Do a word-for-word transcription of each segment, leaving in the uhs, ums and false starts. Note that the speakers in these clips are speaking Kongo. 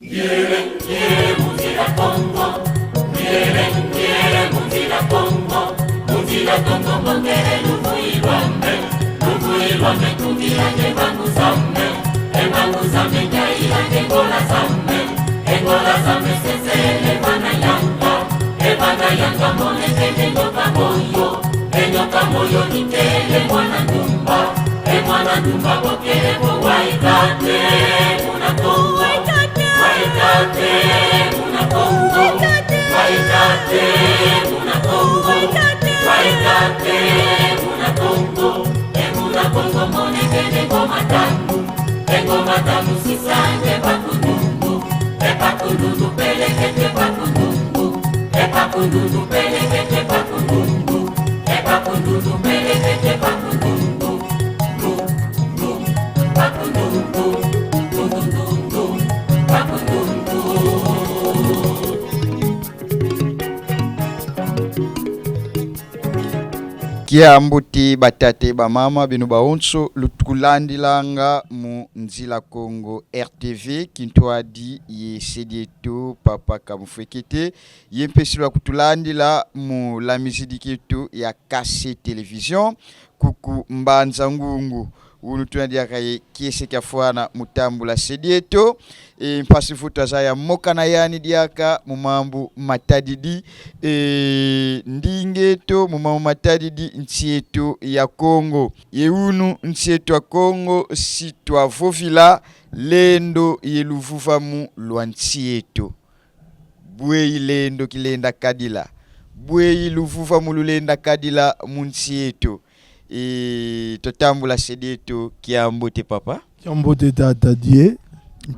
Ngiele, ngiele mu nzila Kongo. Ngiele, ngiele mu nzila Kongo. Mu nzila Kongo mbongele luvuyi lwame. Luvuyi lwame tungila nge mbangu zame. E mbangu zame ngiayila nge ngola zame. E ngola zame sesele bana yanga. E bana yanga monekene nyoka moyo. E nyoka moyo nikele mwana ndumba. E mwana ndumba bokele ko Waikate. Muna Kongo. Waikate, muna Kongo. Waikate, muna Kongo. Waikate, muna Kongo. E muna Kongo monekene ngoma tamu. E ngoma tamu sisa nge Bakundundu. E Bakundundu pelekete Bakundundu. E Bakundundu pelekete Bakundundu. E Bakundundu pelekete Bakundundu. Kiambote batata, bamama, beno bawonso lutukulandilanga mu Nzila Kongo R T V, kintwadi ye se dieto Papa Kamfwekete, ye mpe si lwakutulandila mu lamizidi kieto ya K C Télévision, kuku Mbanza Ngungu. Unu tuna diaka ye kiese kiafwana mu tambula se dieto. E, mpasi vo twazaya mokana yani diaka mu mambu matadidi, e, ndinga eto, mu mambu matadidi nsi eto ya Kongo. Ye unu nsi eto ya Kongo si twavovila lendo ye luvuvamu lwa nsi eto. Bweyi lendo kilenda kadila? Bweyi luvuvamu lulenda kadila mu nsi eto? E, twatambula se dieto, kiambote papa. Kiambote tata Die.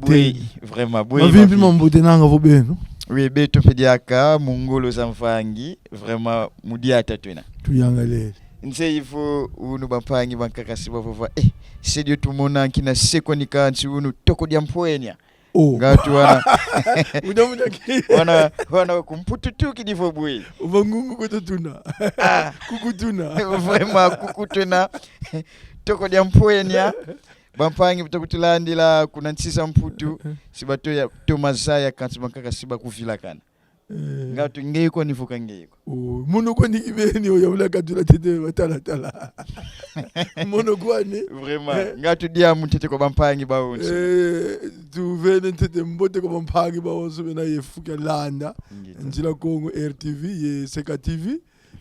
Bweyi, vraiment, bweyi. Mavimpi, mavimpi. Mambote nanga vo beno? Oui, beto mpe diaka mu ngolo za Mvangi, vraiment, mu diata twena. Tuyangalele. Nzeyi vo unu bampangi bankaka si bavova, eh, se dio tumona nkina se kwani kansi unu toko dia mpwenya. Oh. Ngatu wana. Uda muda ki. Wana, wana ku Mputu tukidi vo bweyi. Uva ngungu kweto tuna. Ah. Kuku tuna. Vraiment, kuku tuna. Toko dia mpwenya. Bampangi bata kutulandila kuna nsi za Mputu, si bato ya toma zaya, kansi bankaka si bakuvilakana. Eh. Ngatu nge kwani vo ka nge ko? Oh, mono kwani kibeni, oya ula katula ntete batala tala. Mono kwani? Vraiment. Eh. Ngatu diambu ntete kwa bampangi bawonso. Eh, tuvene ntete mbote kwa bampangi bawonso bena ye fu kia landa. Ngeta. Nzila Kongo R T V, ye Seka T V.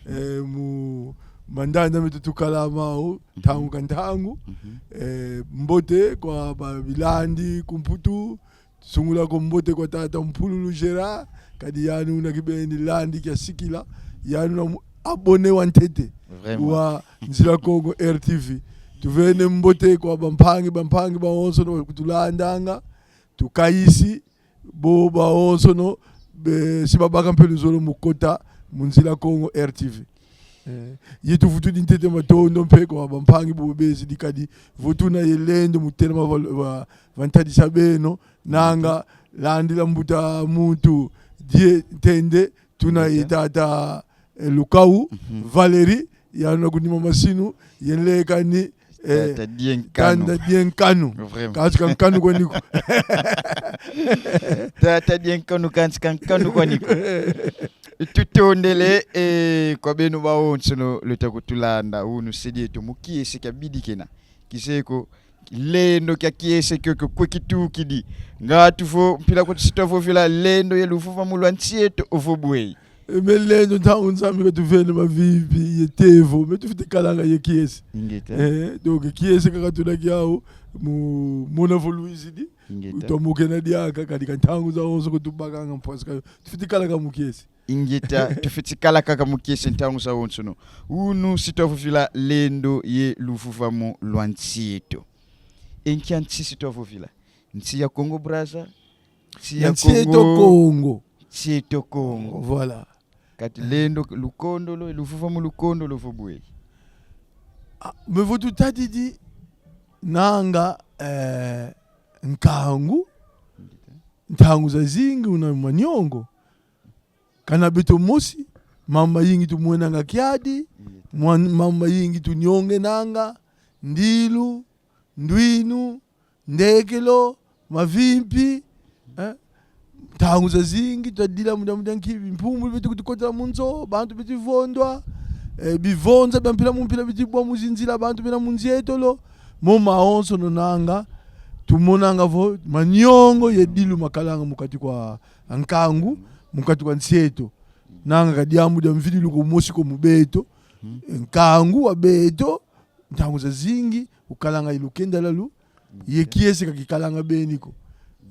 Eh, mu mandanda meto tukala mau, mhm, ntangu ka ntangu. Mhm. Eh, mbote kwa babilandi ku Mputu, sungula ko mbote kwa tata Mpululu Gérard, kadi yandi una kibeni landi kia sikila, yandi una mu-, abonné wa ntete. Vraiment. Wa Nzila Kongo R T V. Tuvene mbote kwa bampangi, bampangi bawonso no kutulandanga, tukayisi, bo bawonsono, be, si babaka mpe luzolo mu kota mu Nzila Kongo R T V. Eh, ye tuvutudi ntete matondo mpe kwa bampangi bo bezidi kadi vo tuna ye lendo mu telama va, va, va ntadisa beno, nanga landila mbuta muntu Die Ntende, tuna ye tata, eh, Lukau, mhm, Valérie, yandi una kunima masinu, ye nleka ni, eh, tata Die Nkanu. Tata Die Nkanu. Vraiment. Kansi ka nkanu kwani ko. Tata Die Nkanu, kansi ka nkanu kwani ko. Tutondele, eh, kwa beno bawonsono lweta kutulanda, unu se dieto mu kiese kia bidikena. Kizeye ko, lendo kia kiese kiokio kwe kitukidi? Ngatu vo mpila kweto si twavovila lendo ye luvuvamu lwa nsi eto, ovo bweyi? E, me lendo ntangu nzambi katuvene mavimpi ye tevo, me tufwete kalanga ye kiese. Ingeta. Eh, donc kiese kaka tuna kiau, mu mona vo lwizidi. Ingeta. Utomokena diaka, kadi ka ntangu zawonso ko tubakanga mpasi ka, tufwete kala kaka mu kiese. Ingeta, tufwete kala kaka mu kiese ntangu zawonsono. Unu si twavovila lendo ye luvuvamu lwa nsi eto. E nkia nsi si twavovila? Nsi ya Congo Brazza, nsi ya Congo. Nsi eto Congo. Nsi eto Congo. Voilà. Kati lendo lukondolo, luvuvamu lukondolo vo bweyi? Ah, me vo tutadidi nanga, eh, nkangu, ntangu zazingi una maniongo. Kana beto mosi, mambu mayingi tumwenanga kiadi, mwan-, mambu mayingi tuniongenanga, ndilu, ndwinu, ndekelo, mavimpi, eh? Ntangu zazingi twatadila mu diambu dia nki, bimpumbu beti kutukotela mu nzo, bantu beti vondwa, eh, bivonza bia mpila mu mpila beti bwa mu zinzila, bantu bena mu nzietolo. Mo mawonsono nanga tumonanga vo maniongo ye dilu makalanga mu kati kwa nkangu, mu kati kwa nsi eto. Nanga ka diambu dia mvidilu ko mosi ko mu beto. Nkangu wa beto, ntangu zazingi ukalanga ye lukendalalu, ye kiese ka kikalanga beni ko.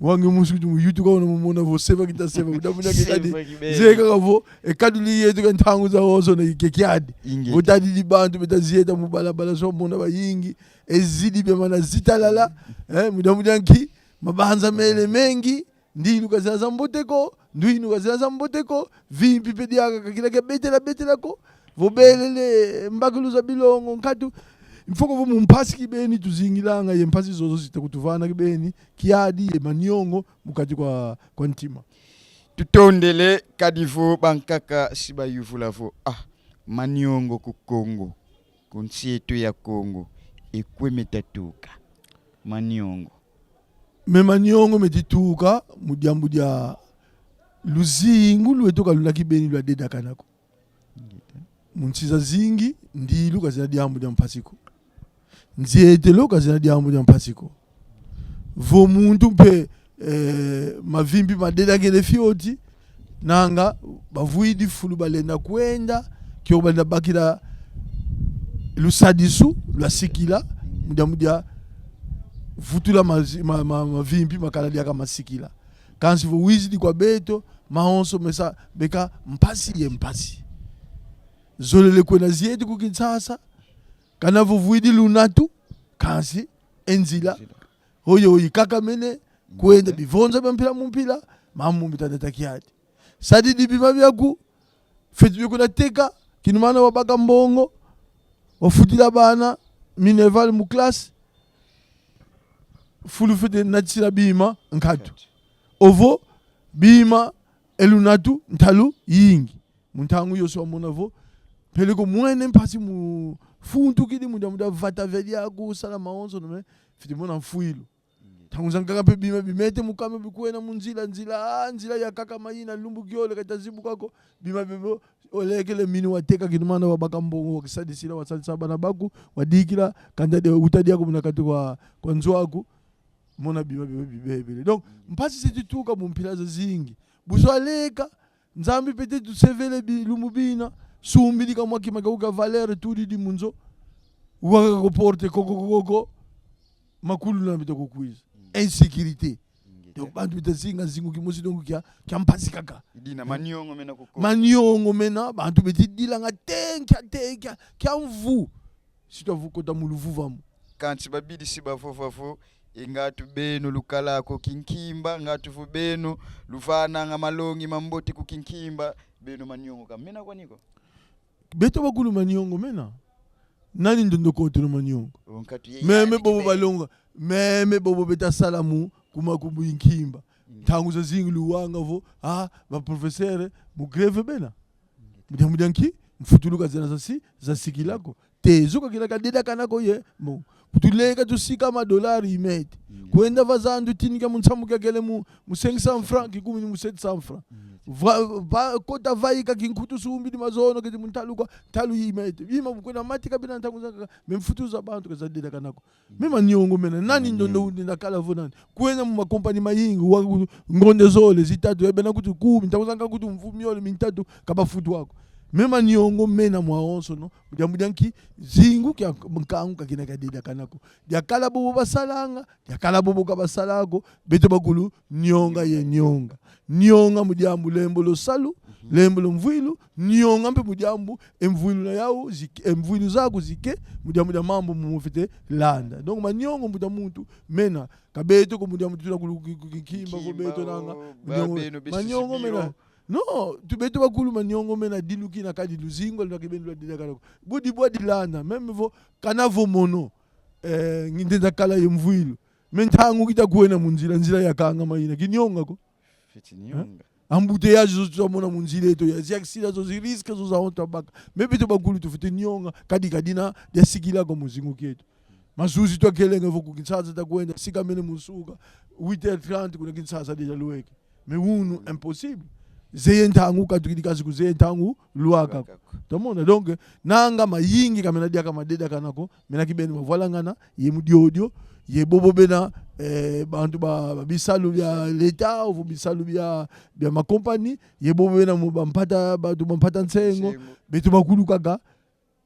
Wa nge musi kuti mu YouTube ka una mumona vo seva kita seva, kuda muna ke kadi. Seva kibeni. Zeye kaka vo, e kaduli yeto ka ntangu zawonsono ke kiadi. Ingeta. Vo tadidi bantu beta zieta mu balabala, so mona bayingi, e zidi bia mana zitalala, eh, mu diambu dia nki, mabanza mele mengi, ndilu ka zina za mbote ko, ndwinu ka zina za mbote ko, vimpi mpe diaka ka kina kia betela betela ko, vo belele mbakilu za bilongo, nkatu. Mfoko vo mu mpasi kibeni tuzingilanga, ye mpasi zozo zita kutuvana kibeni kiadi ye maniongo mu kati kwa, kwa ntima. Tutondele, kadi vo bankaka si bayuvula vo: ah, maniongo ku Kongo, ku nsi eto ya Kongo, e kwe meta tuka maniongo? Mais maniongo meti tuka mu diambu dia luzingu lweto ka luna kibeni lwadedakana ko. Mu nsi zazingi, ndilu ka zina diambu dia mpasi ko. Nzietelo ka zina diambu dia mpasi ko. Vo muntu mpe, eh, mavimpi madedakene fioti, nanga bavwidi fulu balenda kwenda, kio balenda bakila lusadisu lwasikila, mu diambu dia vutula mazi-, ma-, ma-, mavimpi makala diaka masikila. Kansi vo wizidi kwa beto, mawonso mesa beka mpasi ye mpasi. Zolele kwenda zieti ku Kinshasa, kana vo vwidi lunatu, kansi e nzila oyo ikakamene, kwenda bivonza bia mpila mu mpila, mambu meta nata kiadi. Sadidi bima biaku, fwete bia kuna teka, kinumana wabaka mbongo, wafutila bana minerval mu classe, fulu fwete natisila bima nkatu. Ovo bima e lunatu ntalu yingi. Mu ntangu yoso wamona vo peleko mwene mpasi mu funtukidi mu dia, mu dia vata vya diaku, sala mawonsono, mais fwete mona mfwilu. Ntangu zankaka mpe bima bimete mu kama bikwenda mu nzila, nzila, ah, nzila yakaka mayina, lumbu kiole ka ita zibuka ko. Bima bebo olekele mini wateka, kinumana wabaka mbongo, wakisadisila, wasadisa bana baku, wadikila, kanda de uta diaku muna kati kwa, kwa nzo aku. Mona bima bebe bibebele. Donc, mpasi zeti tuka mu mpila zazingi. Bu zoleka, Nzambi peut-être tusevele bilumbu bina, sumbidi ka mwa kima kia valeur, tudidi mu nzo, waka ko porte koko koko, makulu na bita kukwiza. Insécurité. Donc, bantu bita zinga zingu kimosi, donc kia, kia mpasi kaka. Idina maniongo mena kuko. Maniongo mena, bantu beti dilanga tenkia, tenkia, kia mvu. Si twavu kota mu luvuvamu. Kansi babidi si bavova vo: e ngatu beno lukala ko kinkimba, ngatu vo beno luvananga malongi mambote ku kinkimba, beno maniongo ka mena kwani ko? Beto bakulu maniongo mena. Nani ndondo kotelo maniongo? O nkatu ye. Meme yandi bobo kibeni. Balonga, meme bobo beta sala mu, kuma kubu inkimba. Mm. Ntangu zazingi luwanga vo, ah, ba professeur mu grève bena. Mu dia, mu dia nki? Mfutulu ka zena zasi-, zasikila ko. Tezo ka kina kadedakana ko ye. Bon. Kutuleka tusika ma dollar imete. Mm. Kwenda va zandu tini kia mu nsamu kia kele mu, mu cinq cents francs, kikumi ni mu sept cents francs. Mm. Va, va, kota vaika kinkutu sumbidi mazono keti mu ntalu kwa, ntalu imete. Bima bu kwenda matika bina ntangu zankaka, mais mfutulu za bantu ka zadedakana ko. Mais maniongo mena, nani ndondo undi na kala vo nani? Kwenda mu makompani mayingi, wa ku-, ngonde zole, zitatu, ya bena kutu kumi, ntangu zankaka kutu mvu miole, mintatu, ka bafutwa ko. Mais maniongo mena mawonsono, mu dia, mu dia nki? Zingu kia nkangu ka kina kadedakana ko. Diakala bobo basalanga, diakala bobo ka basala ko, beto bakulu, nionga ye nionga. Nionga mu diambu lembolo salu, mhm, lembolo mvwilu, nionga mpe mu diambu e mvwilu na yau, zik-, e mvwilu zaku zike, mu diambu dia mambu momo fwete landa. Donc, maniongo mbuta muntu, mena, ka beto ko mu diambu tuna kulu-, ki-, ki-, kinkimba ko beto nanga, o, ba niongo, beno bisi maniongo sibiro. Mena. Non, tu beto bakulu maniongo mena dilu kina kadi luzingu, luna kibeni lwadedakana ko. Budi bwa dilanda, même vo, kana vo mono, eh, ngi ndenda kala ye mvwilu. Mais ntangu kita kwenda mu nzila, nzila yakangama yina, kinionga ko. Fwete nionga. Hein? Embouteillage zo twamona mu nzila eto ya, zi accident zo, zi risque zo zawonso twabaka. Mais beto bakulu tufwete nionga, kadi ka dina diasikila ko mu zingu kieto. Mazuzi twakelenga vo ku Kinshasa twakwenda, sikamene mu nsuka, huit heures trente kuna Kinshasa déjà lweke. Mais unu, impossible. Zeye ntangu katukidi, kansi kuzeye ntangu lwaka ko. Lwaka ko. Twamona, donc, nanga mayingi ka mena diaka madedakana ko, mena kibeni mavwalangana, ye mu diodio, ye bobo bena, eh, bantu ba, ba bisalu bia l'État, ou bisalu bia, bia ma compagnie, ye bobo bena mu bampata, bantu bampata nsengo, nsengo, beto bakulu kaka,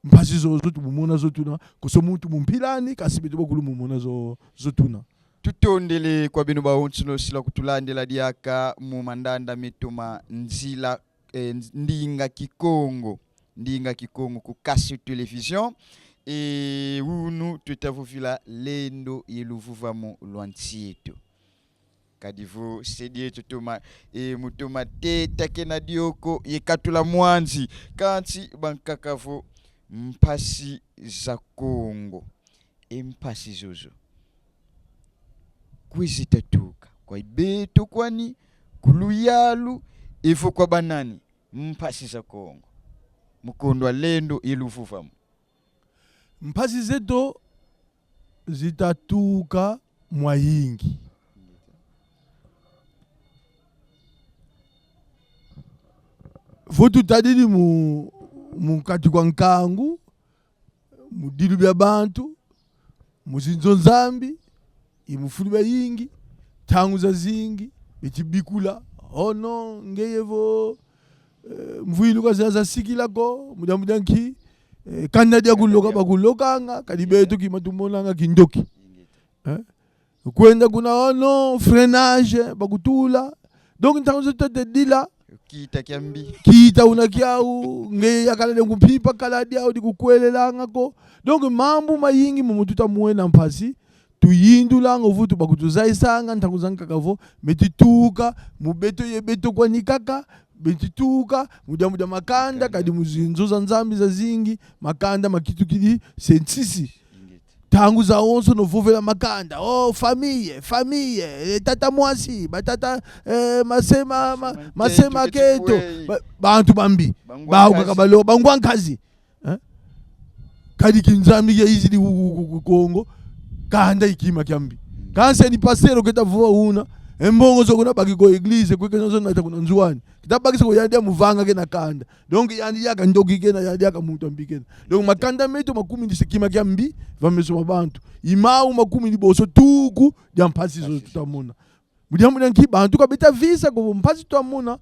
mpasi zozo tumumona zo tuna, konso muntu mu mpila ani, kansi beto bakulu mumona zo, zo tuna. Tutondele kwa beno bawonsono sila kutulandila diaka mu mandanda meto ma nzila, eh, ndinga Kikongo. Ndinga Kikongo ku Kaso Télévision. E unu tweta vovila lendo ye luvuvamu lwa nsi eto. Kadi vo se dieto toma, e, mu toma teta kena dioko ye katula mwanzi. Kansi bankaka vo mpasi za Kongo. E mpasi zozo kwe zita tuka? Kwa beto kwani, ku luyalu, evo kwa banani? Mpasi za Kongo. Mu kondwa lendo ye luvuvamu. Mpasi zeto zita tuka mwayingi. Vo tutadidi mu, mu kati kwa nkangu, mu dilu bia bantu, mu zinzo Nzambi, i mu fulu biayingi, ntangu zazingi, beti bikula: "Oh non, ngeye vo, eh, mvwilu ka za, za sikila ko, mu diambu dia nki, eh, kanda dia kuloka bakulokanga, kadi beto kima tumonanga kindoki." Eh? Kwenda kuna, oh non, freinage bakutula. Donc, ntangu zo tete dila. Kita kia mbi. Kita una kiau, nge yakala dia kumpimpa kala diau di kukwelelanga ko. Donc, mambu mayingi momo tuta mwena mpasi, tuyindulanga vo tu bakutuzayisanga ntangu zankaka vo, meti tuka mu beto ye beto kwani kaka, meti tuka mu diambu dia makanda, makanda, kadi mu zinzo za Nzambi zazingi, makanda makitukidi se nsisi. Ingeta. Ntangu zawonsono vovela makanda: "Oh, famille, famille, eh, tata mwasi, batata, eh, mase ma, ma, mase ma keto, ba, bantu bambi, bangwa nkazi, bau kaka balo, bangwa nkazi." Eh? Kadi kinzambi kia izidi ku, ku, ku, ku Kongo, kanda i kima kia mbi. Kansi ni pasteur keta vova una, e mbongo zo kuna baki kwa église, kwe kena zo nata kuna nzo ani. Kita bakisa ko yandi ya muvanga kena kanda. Donc, yandi diaka ndoki kena, yandi diaka muntu wa mbi kena. Donc, makanda meto makumini se kima kia mbi va meso ma bantu. I mau makumini bonso tuku dia mpasi zo tuta mona. Mu diambu dia nki? Bantu ka beta visa ko vo mpasi tuta mona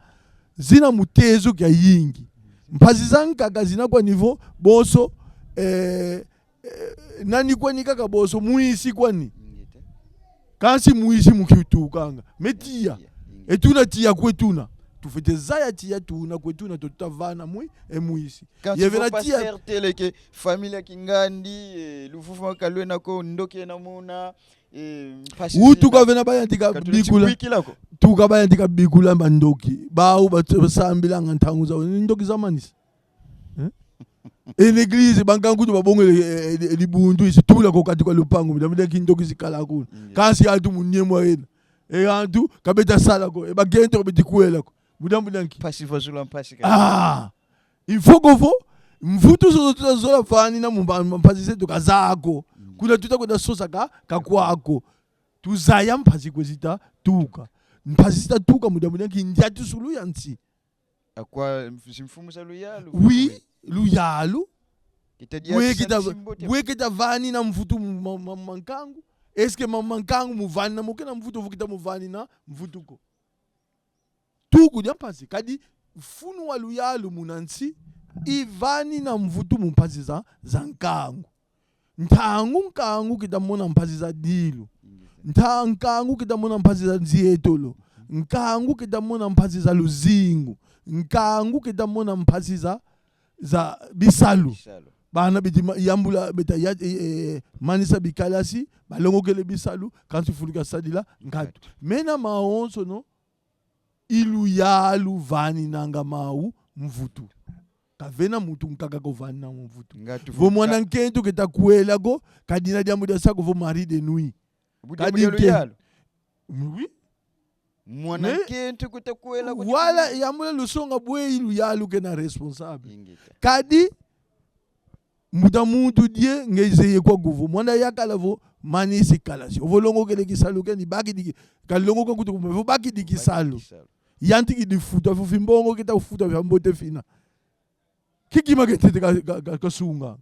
zina mu tezo kiayingi. Mpasi zankaka zina kwani vo bonso, eh, eh, nani kwani kaka bonso? Mwisi kwani. Ingeta. Kansi mwisi mu kitukanga. Mais tiya. Tiya. Ingeta. E tuna tiya kwe tuna? Tufwete zaya tiya tuna kwe tuna, to tuta vana mwi, e mwisi. Kansi ye vena tiya. Pasteur tele que famille ya kingandi, eh, luvuvamu ka lwena ko, ndoki ena muna, eh, mpasi zina. Utuka vena bayantika bikula. Ka tuna tibwikila ko. Tuka bayantika bikula bandoki. Bau ba, basambilanga ntangu zau. Ni ndoki za manisa. Eh? E l'église, bankangu tu babongele, eh, eh, dibundu, isi tula ko kati kwa lupangu, mu diambu dia kindoki zikala kuna. Mm. Kansi antu mu niema ena. E antu ka beta sala ko, e bagento beti kwela ko. Mu diambu dia nki? Mpasi vazula mpasi ka. Ah! Il faut que vo mvutu zozo tuta zola vanina mu mba-, mu mpasi zeto ka zau ko. Mm. Kuna tuta kwenda sosa ka, ka kwau ko. Tuzaya mpasi kwe zita tuka. Mpasi zita tuka mu diambu dia nki? Ndiatusulu ya nsi. Akwa mf-, zimfumu za luyalu. Oui, oui. Luyalu. Kita dia. Bwe kita, bwe kita vanina mvutu mu ma-, ma-, mankangu? Est-ce que ma-, mankangu mu vanina mo kena mvutu, vo kita mu vanina mvutu ko? Tuku dia mpasi, kadi mfunu wa luyalu muna nsi i vanina mvutu mu mpasi za, za nkangu. Ntangu nkangu kita mona mpasi za dilu. Nta-, nkangu kita mona mpasi za nzietolo. Nkangu kita mona mpasi za luzingu. Nkangu kita mona mpasi za, za bisalu. Bisalu. Bana beti ma-, yambula beta ya, eh, eh, manisa bikalasi, balongokele bisalu, kansi fulu kia sadila nkatu. Nkatu. Mena mawonsono, i luyalu vaninanga mau mvutu. Ka vena muntu nkaka ko vanina mvutu. Vo mwana nkento keta kwela ko, ka dina diambu dia sa ko vo mari de nuit. Bu diambu dia luyalu. Oui. Mwana nkento keta kwela ko. Wala yambula lusonga bwe i luyalu kena responsable. Ingeta. Kadi Mbuta muntu die, nge zeye kwaku vo mwana yakala vo: "Manisi kala si ovo longokele kisalu kiani, bakidi ki-, kalongoka kutu kuma vo bakidi kisalu. Yantikidi futa, vo fimbongo keta futa fya mbote fina." Kiki ma kentete ka, ka, ka, kasunga.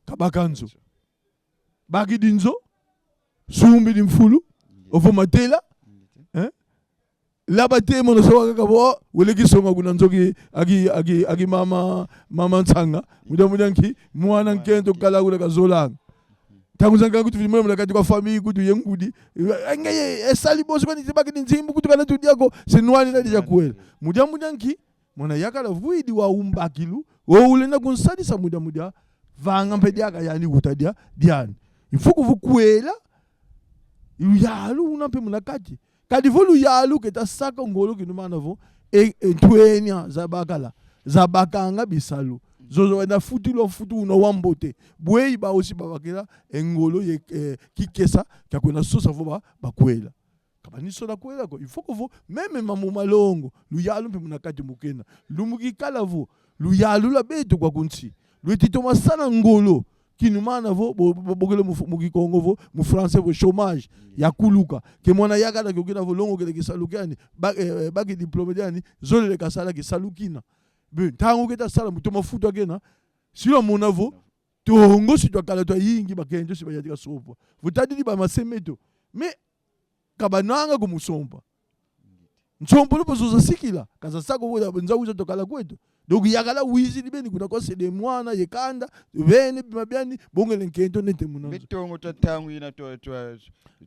Kabaka nzo. Bakidi nzo, sumbidi mfulu, ovo matela, eh? Laba te mono soba kaka vo, wele kisonga kuna nzo ki, aki, aki, aki mama, mama Nsanga. Mudia, mudia nki, mwana nkento kala kuna kazolanga. Ntangu za nkaka kutu fidi mwana muna kati kwa famille kutu ye ngudi. Ngeye, e sali bosi kwani tibaki ni nzimbu kutu kana tudia ko, se nwani na dija kwela. Mudia, mudia nki, mwana yakala vwidi wau mbakilu, wo ulenda kunsadisa mudia mudia, vanga mpe diaka yani uta dia, diani. Il faut que vo kwela, luyalu una mpe muna kati. Kadi vo luyalu keta saka ngolo kinumana vo, e, e ntwenia za bakala, za bakanga bisalu. Zozo wenda futilwa mfutu una wa mbote. Bweyi bau si babakila e ngolo ye, e, kikesa, kia kwenda sosa vo ba, bakwela. Ka bani sola kwela ko. Il faut que vo, même mambu ma longo, luyalu mpe muna kati mu kena. Lumbu kikala vo luyalu lwa beto kwaku nsi lweti toma sala ngolo, kinumana vo, bo, bo, bokele mu, mu Kikongo vo, mu français vo chômage, ya kuluka. Ke mwana yakala ke ukina vo longokele kisalu kiani, ba, eh, eh, baki diplôme diani, zolele kasala kisalu kina. Be, ntangu keta sala, mu toma futa kena, si lwamona vo, tongo si twakala twayingi, bakento si bayantika sompa. Vo tadidi ba mase meto. Mais ka bananga ko mu sompa. Nsompa lo pa zoza sikila, ka za sako wo ya nza wiza twakala kweto. Donc yakala wizidi beni kuna kwa sede mwana ye kanda, bene bima biani, bongele nkento nete muna nzo. Betongo twa ntangu yina twa, twa,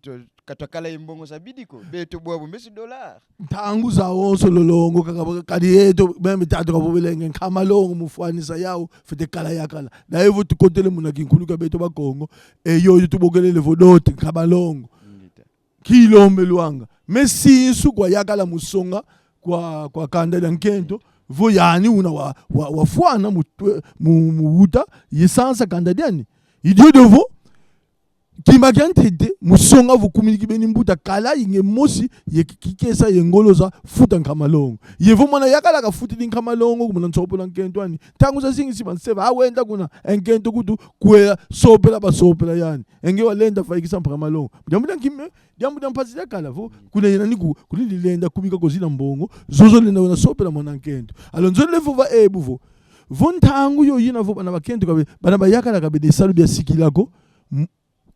twa, ka twakala ye mbongo za bidi ko, beto bwabu mbesi dollar. Ntangu zawonso lolongo, kaka, kadi yeto, même tatu ka bobelenge, nkama longo mu fwanisa yau, fwete kala yakala. D'ailleurs vo tukotele muna kinkulu kia beto Bakongo, e yoyo tubokelele vo dot, nkama longo. Ngeta. Kilombelwanga. Mais sinsu kwa yakala mu songa kwa, kwa kanda dia nkento, vo yani una wa, wa, wafwana mu, mu, mu wuta, ye sansa kanda diani. I diodio vo, kima kia ntete, mu songa vo kumini kibeni mbuta kala inge mosi, ye ki-, kikesa ye ngolo za futa nkama longo. Ye vo mwana yakala kafutidi nkama longo, ku muna nsompa na nkento ani. Ntangu zazingi si banseba, awenda kuna, e nkento kutu, kwela, sompela, basompela yani. E nge walenda vaikisa nkama longo. Diambu dia nkima, diambu dia mpasi diakala vo, kuna yena ni ku-, kuni lilenda kubika ko zina mbongo, zozo lenda wena sompela mwana nkento. Alors, nzolele vova ebu vo, vo ntangu yoyina vo bana bakento ka be-, bana bayakala ka bena salu bia sikila ko, m-,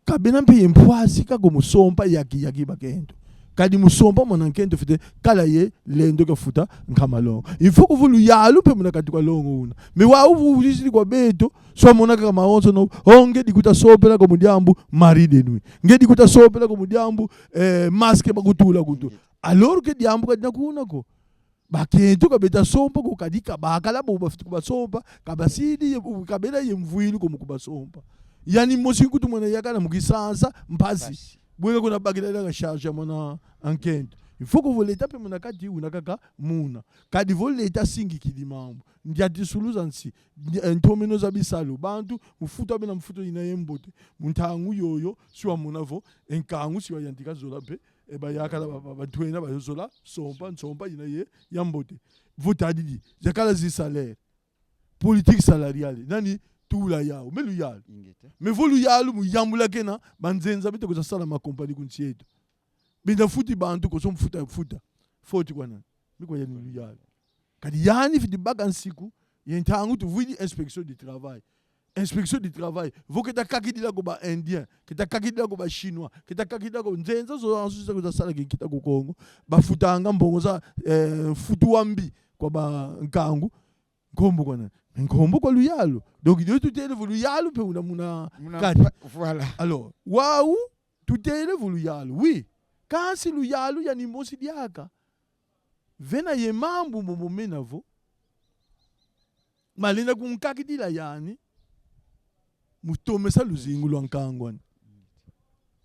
ka bena mpe ye mpwasi kaka mu sompa yaki, yaki bakento. Kadi mu sompa mwana nkento fwete kala ye lendo kia futa nkama longo. Il faut que vo luyalu mpe muna kati kwa longo una. Mais wau vo wizidi kwa beto, si wamona kaka mawonso no, oh, nge dikuta sompela ko mu diambu mari de nuit. Nge dikuta sompela ko mu diambu, eh, masque bakutula kutu. Alors que diambu ka dina kuna ko. Bakento ka beta sompa ko, kadi ka bakala bo bafwete kubasompa, ka basidi ye, ka bena ye mvwilu ko mu kubasompa. Yani mosi nkutu mwana yakala mu kisansa, mpasi. Mpasi. Bweka kuna bakila la charge ya mwana nkento. Il faut que vo leta mpe muna kati, una kaka muna. Kadi vo leta singikidi mambu, ndiatisulu za nsi, ndi-, eh, ntomeno za bisalu, bantu, mu futa bena mfutu yina ye mbote. Mu ntangu yoyo, si wamona vo, e nkangu si wayantika zola mpe, e bayakala ba, ba, bantwenia bazola sompa, nsompa yina ye ya mbote. Vo tadidi, zakala zi salaire. Politique salariale. Nani tula yau? Mais luyalu. Ingeta. Mais vo luyalu mu yambula kena, banzenza bita kwiza sala ma compagnie ku nsi eto. Benda futi bantu ko, so mfuta, futa. Foti kwa nani? Mais kwa yani luyalu. Kadi yani fwete baka nsiku ye ntangu tuvwidi inspection du travail. Inspection du travail. Vo keta kakidila ko ba Indiens, keta kakidila ko ba Chinois, keta kakidila ko nzenza zo, zo, zo, zo sala ki-, kita ku Kongo. Bafutanga mbongo za, eh, mfutu wa mbi kwa bankangu. Nkombo kwa nani? Nkombo kwa luyalu. Donc, dio tutele vo luyalu mpe una muna, muna kati. Voilà. Alors, wau, tutele vo luyalu. Oui. Kansi luyalu yani mosi diaka. Vena ye mambu momo mena vo malenda kunkakidila yani, mu tomesa luzingu lwa nkangu ani.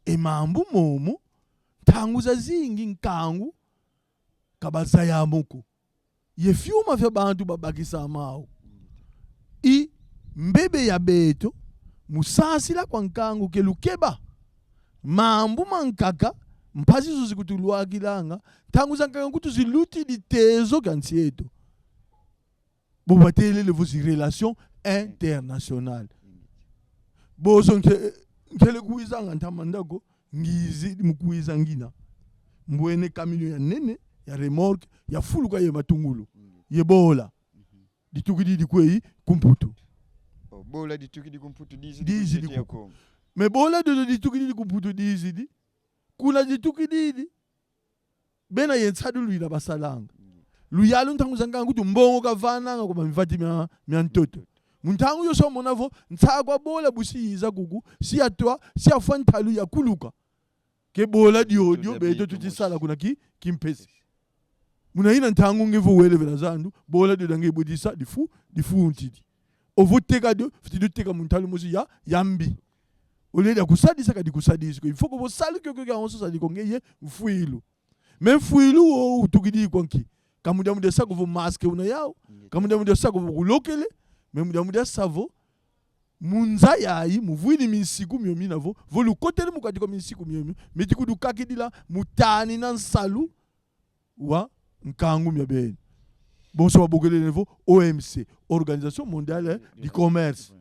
E mambu momo, ntangu zazingi nkangu ka bazaya mo ko. Ye fiuma fya bantu babakisa mau. I mbebe ya beto, mu sasila kwa nkangu ke lukeba. Mambu mankaka, mpasi zo zikutulwakilanga, ntangu zankaka nkutu zilutidi tezo kya nsi eto. Bo batelele vo zi relation international. Bonso nke-, nkele kwizanga ntama ndako, ngizi mu kwiza ngina. Mbwene camion ya nene, ya remorque, ya fuluka ye matungulu. Ye bola. Ditukididi kweyi? Ku Mputu. Oh, bola ditukidi ku Mputu, dizidi Dizidi ku nsi ya ku- Kongo. Mais bola diodio ditukididi ku Mputu dizidi. Kuna ditukididi. Bena ye nsadi lwina basalanga. Luyalu ntangu za nkangu tu mbongo kavananga kwa mivati mia, mia ntoto. Mu ntangu yoso mona vo, nsa kwa bola bu si yiza kuku, si yatwa, si yafwa ntalu ya kuluka. Ke bola diodio, Tuza beto beto tuti mosi. Sala kuna ki, kimpese. Muna yina ntangu nge vo wele vela zandu, bola diodio nge budisa, difu, difuntidi. Ovo teka dio, fweti dio teka mu ntalu mosi ya, ya mbi. Au lieu dia kusadisa kadi kusadisi ko. Il faut que vo salu kiokio kiawonso sadi ko ngeye mfwilu. Mais mfwilu wo utukidi kwa nki? Ka mu diambu dia sa ko vo masque una yau. Ka mu diambu dia sa ko vo kulokele. Mais mu diambu dia sa vo mu nza yayi, mu vwidi minsiku mio mina vo, vo lukotele mu kati kwa minsiku mio mio, meti kudukakidila mu tanina nsalu wa nkangu mia beno. Bonso babokelele vo O M C, Organisation Mondiale du Commerce.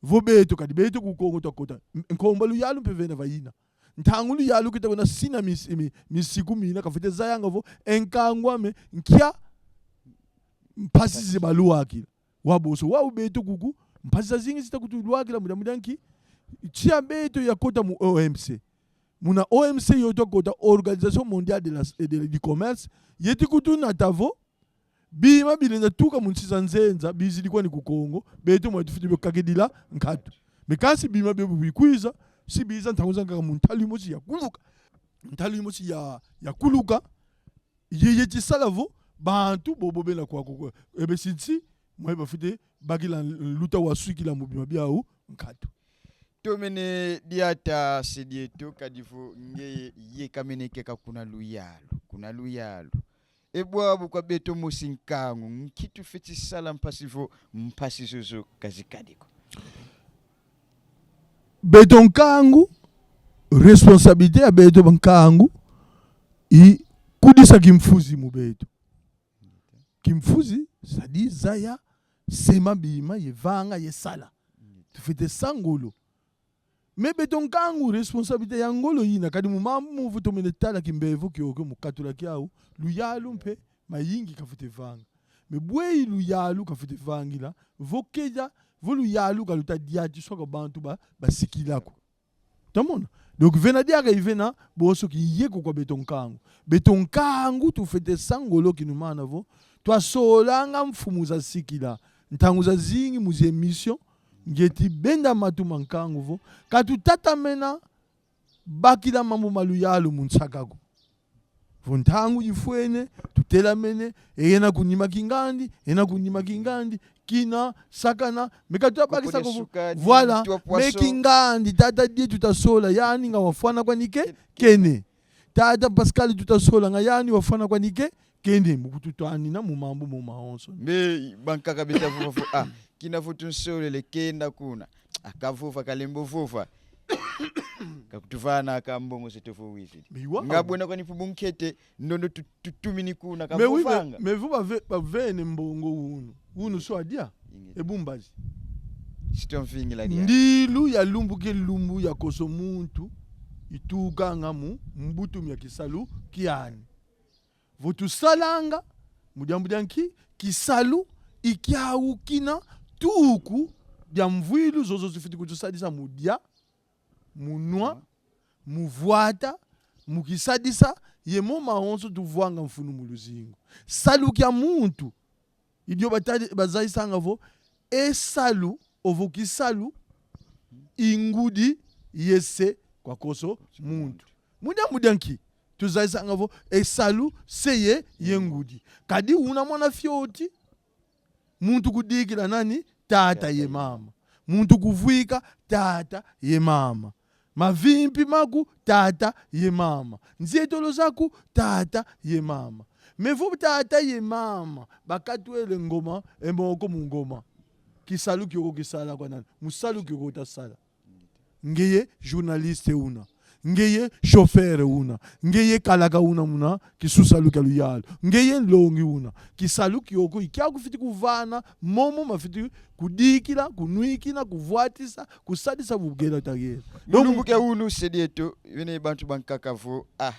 Vo beto, kadi beto ku Kongo twakota. M-, nkombo luyalu mpe vena va yina. Ntangu luyalu keta kuna sina mis-, mi-, minsiku mina, kafwete zayanga vo e nkangu ame nkia mpasi zi balwakila. Wa bonso, wau beto kuku, mpasi zazingi zita kutulwakila mu diambu dia nki? Nkia beto yakota mu O M C. Muna O M C yo twakota, Organisation Mondiale de la, de, du Commerce, yeti kutunata vo, bima bilenda tuka mu nsi za nzenza, bizidi kwani ku Kongo, beto mwa tufwete bio kakidila nkatu. Mais kansi bima bio bikwiza, si biza ntangu za nkaka mu ntalu mosi ya kuluka. Ntalu mosi ya, ya kuluka, ye, yeti sala vo, bantu bobo bena kwaku ko. E be si nsi, mwa bafwete bakila luta wa swikila mu bima biau nkatu. Tomene diata se dieto, kadi vo ngeye yekamene keka kuna luyalu, kuna luyalu. E bwabu kwa beto mosi nkangu, nki tufweti sala mpasi vo mpasi zozo ka zikadi ko? Beto nkangu, responsabilité ya beto bankangu, i kudisa kimfuzi mu beto. Kimfuzi, c'est-à-dire zaya sema bima ye vanga ye sala. Tufwete sa ngolo. Mais beto nkangu, responsabilité ya ngolo yina, kadi mu mambu momo vo tomene tala kimbevo kiokio mu katula kiau, luyalu mpe mayingi kafwete vanga. Mais bweyi luyalu kafwete vangila, vo keza, vo luyalu ka luta diatiswa kwa bantu ba, basikila ko. Tamona? Donc, vena diaka ivena bonso kiyeko kwa beto nkangu. Beto nkangu tufwete sa ngolo kinumana vo twasolanga mfumu zasikila. Ntangu zazingi mu zi émission, ngieti benda matu ma nkangu vo ka tutatamena bakila mambu ma luyalu mu nsaka ko. Vo ntangu yifwene, tutelamene, e yena ku nima kingandi, yena ku nima kingandi, kina, sakana, mais ka tuta bakisa ko vo, Koko de sukadi, voilà, twa mais poisson. Kingandi, tata dieto tutasola, yandi nga wafwana kwani ke-, kene. Tata Pascal tutasolanga, yandi wafwana kwani ke-, kene, mu kututwanina mu mambu momo mawonso. Mais bankaka beta vova vo, ah, kina vo tunsolele kenda kuna. Ah, kavova, kalembo vova. Ka kutuvanaka mbongo zeto vo wizidi. Mais wa- Nga bwena kwani mpu bunkete, ndondo tu-, tutumini kuna, Mais oui, mais, kavovanga. Mais vo bave-, bavene mbongo unu. Unu so adia. Ingeta. E bu mbazi. Si twamvingila dia. Ndilu ya lumbu ke lumbu ya konso muntu itukanga mu mbutu mia kisalu kiani. Vo tusalanga, mu diambu dia nki? Kisalu i kiau kina tuku dia mvwilu zozo zifwete kutusadisa mu dia, mu nwa, mu vwata, mu kisadisa, ye mo mawonso tuvwanga mfunu mu luzingu. Salu kia muntu, i dio batadi-, bazayisanga vo, e salu, ovo kisalu, i ngudi ye se kwa konso muntu. Mu diambu dia nki? Tuzayisanga vo, e salu, se ye, ye ngudi. Kadi una mwana fioti, muntu kudikila nani? Tata ye mama. Muntu kuvwika tata ye mama. Mavimpi maku tata ye mama. Nzietolo zaku tata ye mama. Mais vo tata ye mama bakatwele ngoma, e moko mu ngoma, kisalu kiokio kisala kwa nani? Mu salu kiokio utasala. Ngeye journaliste una. Ngeye chauffeur una, ngeye kalaka una muna kisusalu kia luyalu, ngeye nlongi una. Kisalu kiokio i kiaku fwete kuvana, momo mafwete kudikila, kunwikina, kuvwatisa, kusadisa bu kela ta kela. Mu lumbu kia unu, se dieto, vene bantu bankaka vo: ah,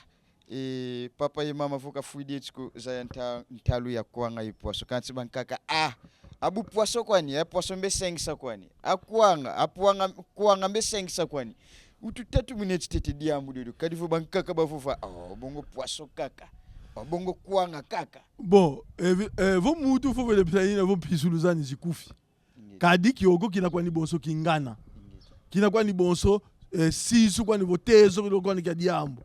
e, papa ye mama vo kafwidi eti ko zaya nta-, ntalu ya kwanga ye poisson. Kansi bankaka: ah, a bu poisson kwani, a poisson mbe sengisa kwani, a kwanga, a kwanga, kwanga mbe sengisa kwani. Utu tatu minutes tete diambu diodio. Kadi vo bankaka bavova: oh, bongo poisson kaka, oh, bongo kwanga kaka. Bon, eh, vi-, eh, vo muntu vo vele pita yina vo mpisulu zani zikufi. Ingeta. Kadi kiokio kina kwani bonso kingana. Ingeta. Kina kwani bonso, eh, sinsu kwani vo tezo kilo kwani kia diambu.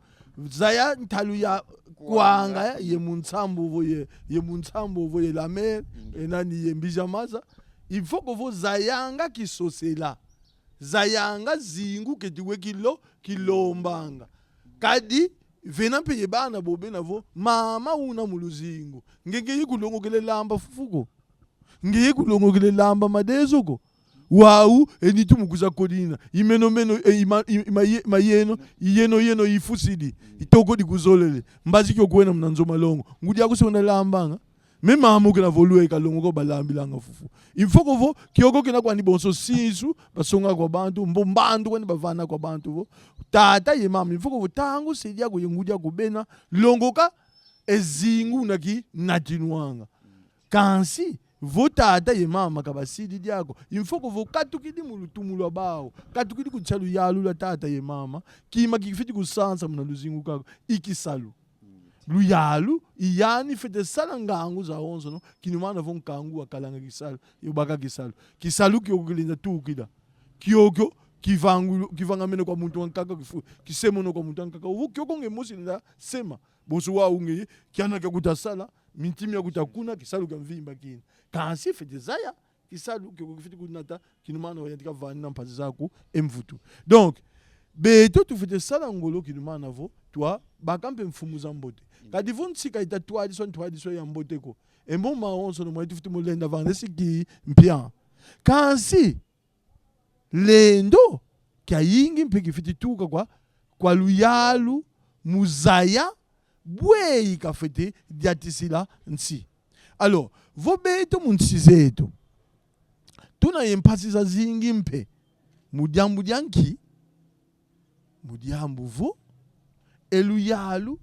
Zaya ntalu ya kwanga, ye mu nsambu vo ye, ye mu nsambu vo ye la mer, ingeta, e nani, ye mbiza maza. Il faut que vo zayanga kisosela. Zayanga zingu keti we kilo-, kilombanga. Kadi vena mpe ye bana bo bena vo: mama una mu luzingu, nge, ngeye kulongokele lamba fufu ko. Ngeye kulongokele lamba madezo ko. Wau, e nitu mu kwiza kodina. I meno meno, e, i ma-, i, i ma-, ye-, ma yeno, i yeno yeno ifusidi. I toko di kuzolele. Mbazi kio kwenda muna nzo malongo. Ngudi aku se wenda lambanga. Me mama kena vo lwe kalongo ko balambilanga fufu. Il faut que vo, kiokio kina kwani bonso sinsu, basonga kwa bantu, mbo mbandu kwani bavana kwa bantu vo: tata ye mama, il faut que vo ntangu se diaku ye ngudi aku bena, longoka e zingu una kinatinwanga. Kansi, vo tata ye mama ka basidi diaku, il faut que vo katukidi mu lutumu lwa bau, katukidi ku nsi a luyalu lwa tata ye mama, kima kifwete kusansa muna luzingu kaku i kisalu. Luyalu, i yani fwete sala ngangu zawonsono, kinumana vo nkangu wakalanga kisalu, ye baka kisalu. Kisalu kiokio kilenda tukila. Kiokio, kivangulu-, kivangamene kwa muntu wankaka, kifu-, kisemono kwa muntu wankaka. Vo kiokio nge mosi lenda sema. Bonso wau ngeye, kiana kia kuta sala, minti mia kuta kuna, kisalu kia mvimba kina. Kansi fwete zaya, kisalu kiokio kifwete kunata, kinumana wayantika vanina mpasi zaku e mvutu. Donc, beto tufwete sala ngolo kinumana vo twabaka mpe mfumu za mbote. Kadi vo nsi ka ita twadiswa ntwadiswa ya mbote ko, e mo mawonsono mwa tufwete mo lenda vana si kimpia. Kansi, lendo kiayingi mpe kifwete tuka kwa, kwa luyalu mu zaya bweyi kafwete diatisila nsi. Alors, vo beto mu nsi zeto, tuna ye mpasi zazingi mpe. Mu diambu dia nki? Mu diambu vo e luyalu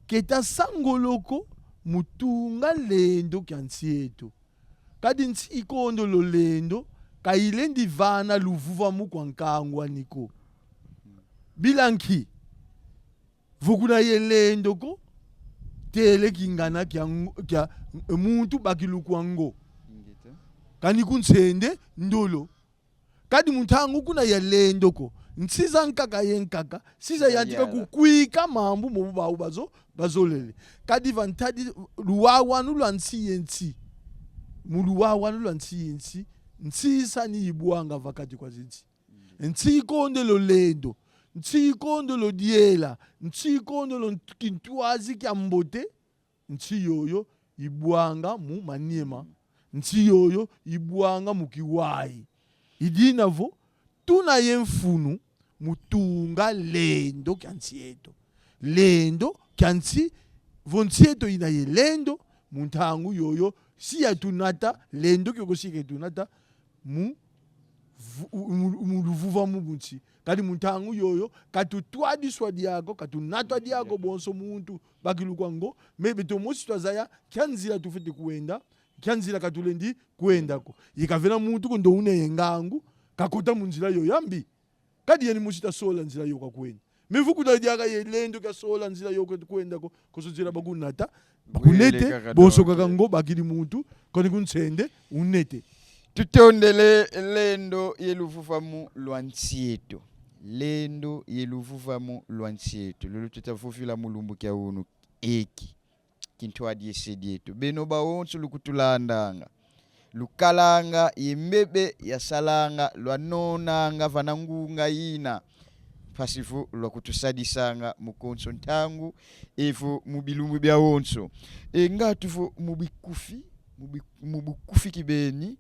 keta sa ngolo ko mu tunga lendo kia nsi eto. Kadi nsi ikondolo lendo, ka ilendi vana luvuvamu kwa nkangu ani ko. Bila nki? Vo kuna ye lendo ko, tele kingana kia ngo-, kia muntu bakilukwa ngo. Ingeta. Kani ku nsende ndolo. Kadi mu ntangu kuna ya lendo ko, nsi zankaka ye nkaka si zayantika kukwika mambu momo bau bazo-, bazolele. Kadi va ntadi luwawanu lwa nsi ye nsi, mu luwawanu lwa nsi ye nsi, nsi sani ibwanga va kati kwa zinsi. Nsi ikondolo lendo, nsi ikondolo diela, nsi ikondolo nt-, kintwazi kia mbote, nsi yoyo ibwanga mu maniema, nsi yoyo ibwanga mu kiwayi. I dina vo tuna ye mfunu mu tunga lendo kia nsi eto. Lendo kia nsi, vo nsi eto ina ye lendo, mu ntangu yoyo si yatunata, lendo kiokio si yatunata mu vu-, mu, mu luvuvamu bu nsi. Kadi mu ntangu yoyo, ka tutwadiswa diaku, ka tunatwa diaku bonso muntu bakilukwa ngo, mais beto mosi twazaya nkia nzila tufwete kwenda, nkia nzila ka tulendi kwenda ko. Ye ka vena muntu ko ndo una ye ngangu, kakota mu nzila yoyo ya mbi. Kadi yandi mosi ta sola nzila yo kakwenda. Mais vo kuna diaka ye lendo kia sola nzila yo kakwenda ko, konso nzila bakunata, bakunete, bonso kaka ngo bakidi muntu, kani ku nsende, unete. Tutondele. Lendo ye luvuvamu lwa nsi eto. Lendo ye luvuvamu lwa nsi eto. Lolo tuta vovila mu lumbu kia unu eki. Kintwadi ye se dieto. Beno bawonso lukutulandanga, lukalanga ye mbebe yasalanga, lwanonanga vana ngunga yina, mpasi vo lwakutusadisanga mu konso ntangu, evo mu bilumbu biawonso. E ngatu vo mu bikufi, mu bi-, mu bukufi kibeni,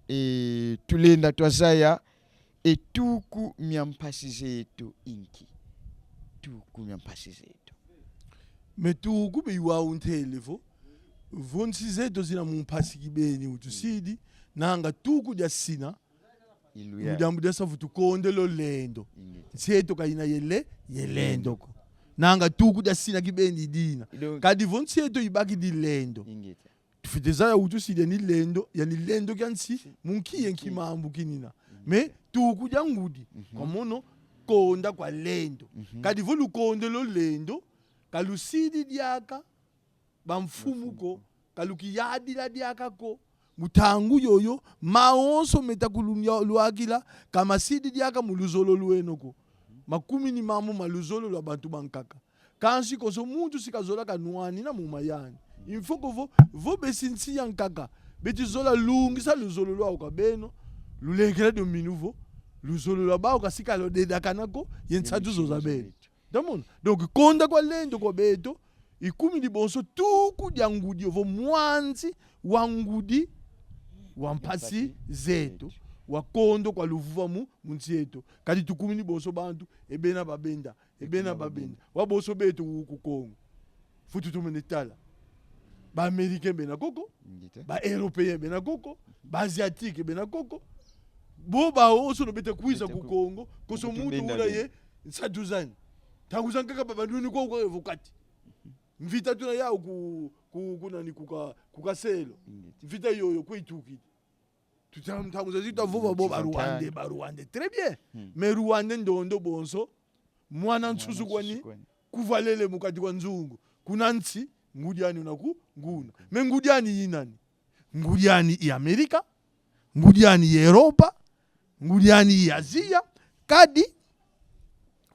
e tulenda twazaya, e tuku mia mpasi zeto i nki? tuku mia mpasi zeto. Mais tuku be iwa untele vo, vo nsi zeto zina mu mpasi kibeni utusidi, nanga tuku diasina Iluya. Mu diambu dia savu tukondele o lendo. Ingeta. Nsi eto ka ina ye le-, ye lendo ko. Nanga tuku diasina kibeni dina. Ido- Kadi vo nsi eto ibakidi lendo, Ingeta. tufwete zaya utusidi yani lendo, yani lendo kia nsi, mu nki ye nki mambu kinina. Mais tuku dia ngudi, kwa mono konda kwa lendo. Kadi vo lukondele o lendo, ka lusidi diaka bamfumu ko, ka lukiyadila diaka ko. Mu ntangu yoyo, mawonso meta kulunlwakila, ka masidi diaka mu luzolo lweno ko. Makumini mambu ma luzolo lwa bantu bankaka. Kansi konso muntu si kazola kanwanina mu mayani. Il faut que vo, vo besi nsi ya nkaka beti zola lungisa luzolo lwau kwa beno, lulekela dio minu vo luzolo lwa bau ka si kalodedakana ko ye nsatu zo za beno. Tamona? Donc, konda kwa lendo kwa beto, ikumini bonso tuku dia ngudi, ovo mwanzi wa ngudi wa mpasi zeto, wa kondo kwa luvuvamu mu nsi eto. Kadi tukumini bonso bantu, e bena babenda, e bena babenda. Wa bonso beto ku Kongo. Futu tumene tala. Ba Américains bena koko, Ingeta. ba Européens bena koko, ba Asiatiques bena koko. Bo bawonso no beta kwiza Beta ku ku- Kongo, konso kutu muntu ndenda una be. Ye nsatu zani. Ntangu zankaka babanuni kwa kwa evo kati. Mvita tuna yau ku, ku, ku nani, ku ka-, ku Kaselo. Ingeta. Mvita yoyo kwe itukidi. Tuta, ntangu zazi tutavova bo ba Tuta Rwandais, ba Rwandais. Très bien. Mais Rwandais ndondo bonso, mwana nsusu kwani, kuvalele mu kati kwa nzungu. Kuna nsi, ngudi ani una ku-, nguna. Mais ngudi ani i nani? Ngudi ani i Amerika, ngudi ani i Europa, ngudi ani i Asia, kadi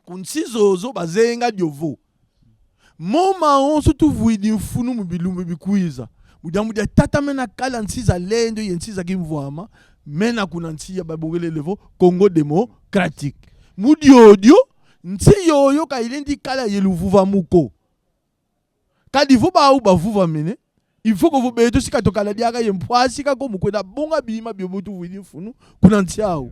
ku nsi zozo bazenga dio vo: mo mawonso tuvwidi mfunu mu bilumbu bikwiza, mu diambu dia tatamena kala nsi za lendo ye nsi za kimvwama, mena kuna nsi ya babongelele vo Congo Démocratique. Mu diodio, nsi yoyo ka ilendi kala ye luvuvamu ko. Kadi vo bau bavuvamene, il faut que vo beto si katukala diaka ye mpwasi ka ko mu kwenda bonga bima bio bo tuvwidi mfunu kuna nsi au.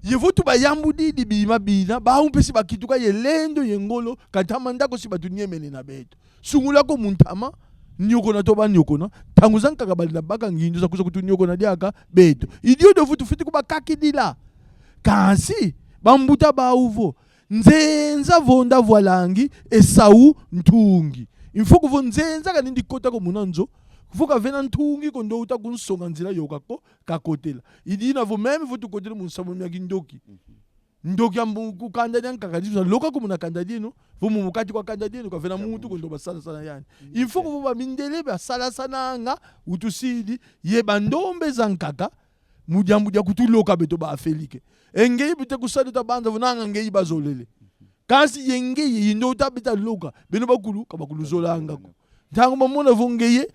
Ye vo tubayambudidi bima bina, bau mpe si bakituka ye lendo ye ngolo, ka ntama nda ko si batunyemene na beto. Sungula ko mu ntama, nyokona to banyokona, ntangu zankaka balenda baka ngindu za kwiza kutunyokona diaka beto. I diodio vo tufwete kubakakidila. Kansi, bambuta bau vo: nzenza vonda vwa langi, e sau ntungi. Il faut que vo nzenza kalendi kota ko muna nzo, vo kavena ntungi ko ndo uta kunsonga nzila yoka ko kakotela. I dina vo même vo tukotele mu nsamu mia kindoki. Ndoki ya mbu-, ku kanda diankaka, di tuna loka ko muna kanda dieno, vo mu, mu kati kwa kanda dieno kavena muntu ko ndo basalasana yani. Il faut que vo bamindele basalasananga utusidi ye bandombe zankaka, mu diambu dia kutuloka beto ba Afelike. E ngeye bita kusadi tabanza vo nanga ngeye bazolele. Kansi ye ngeye i ndo uta bita loka, beno bakulu ka bakuluzolanga ko. Ntangu bamona vo ngeye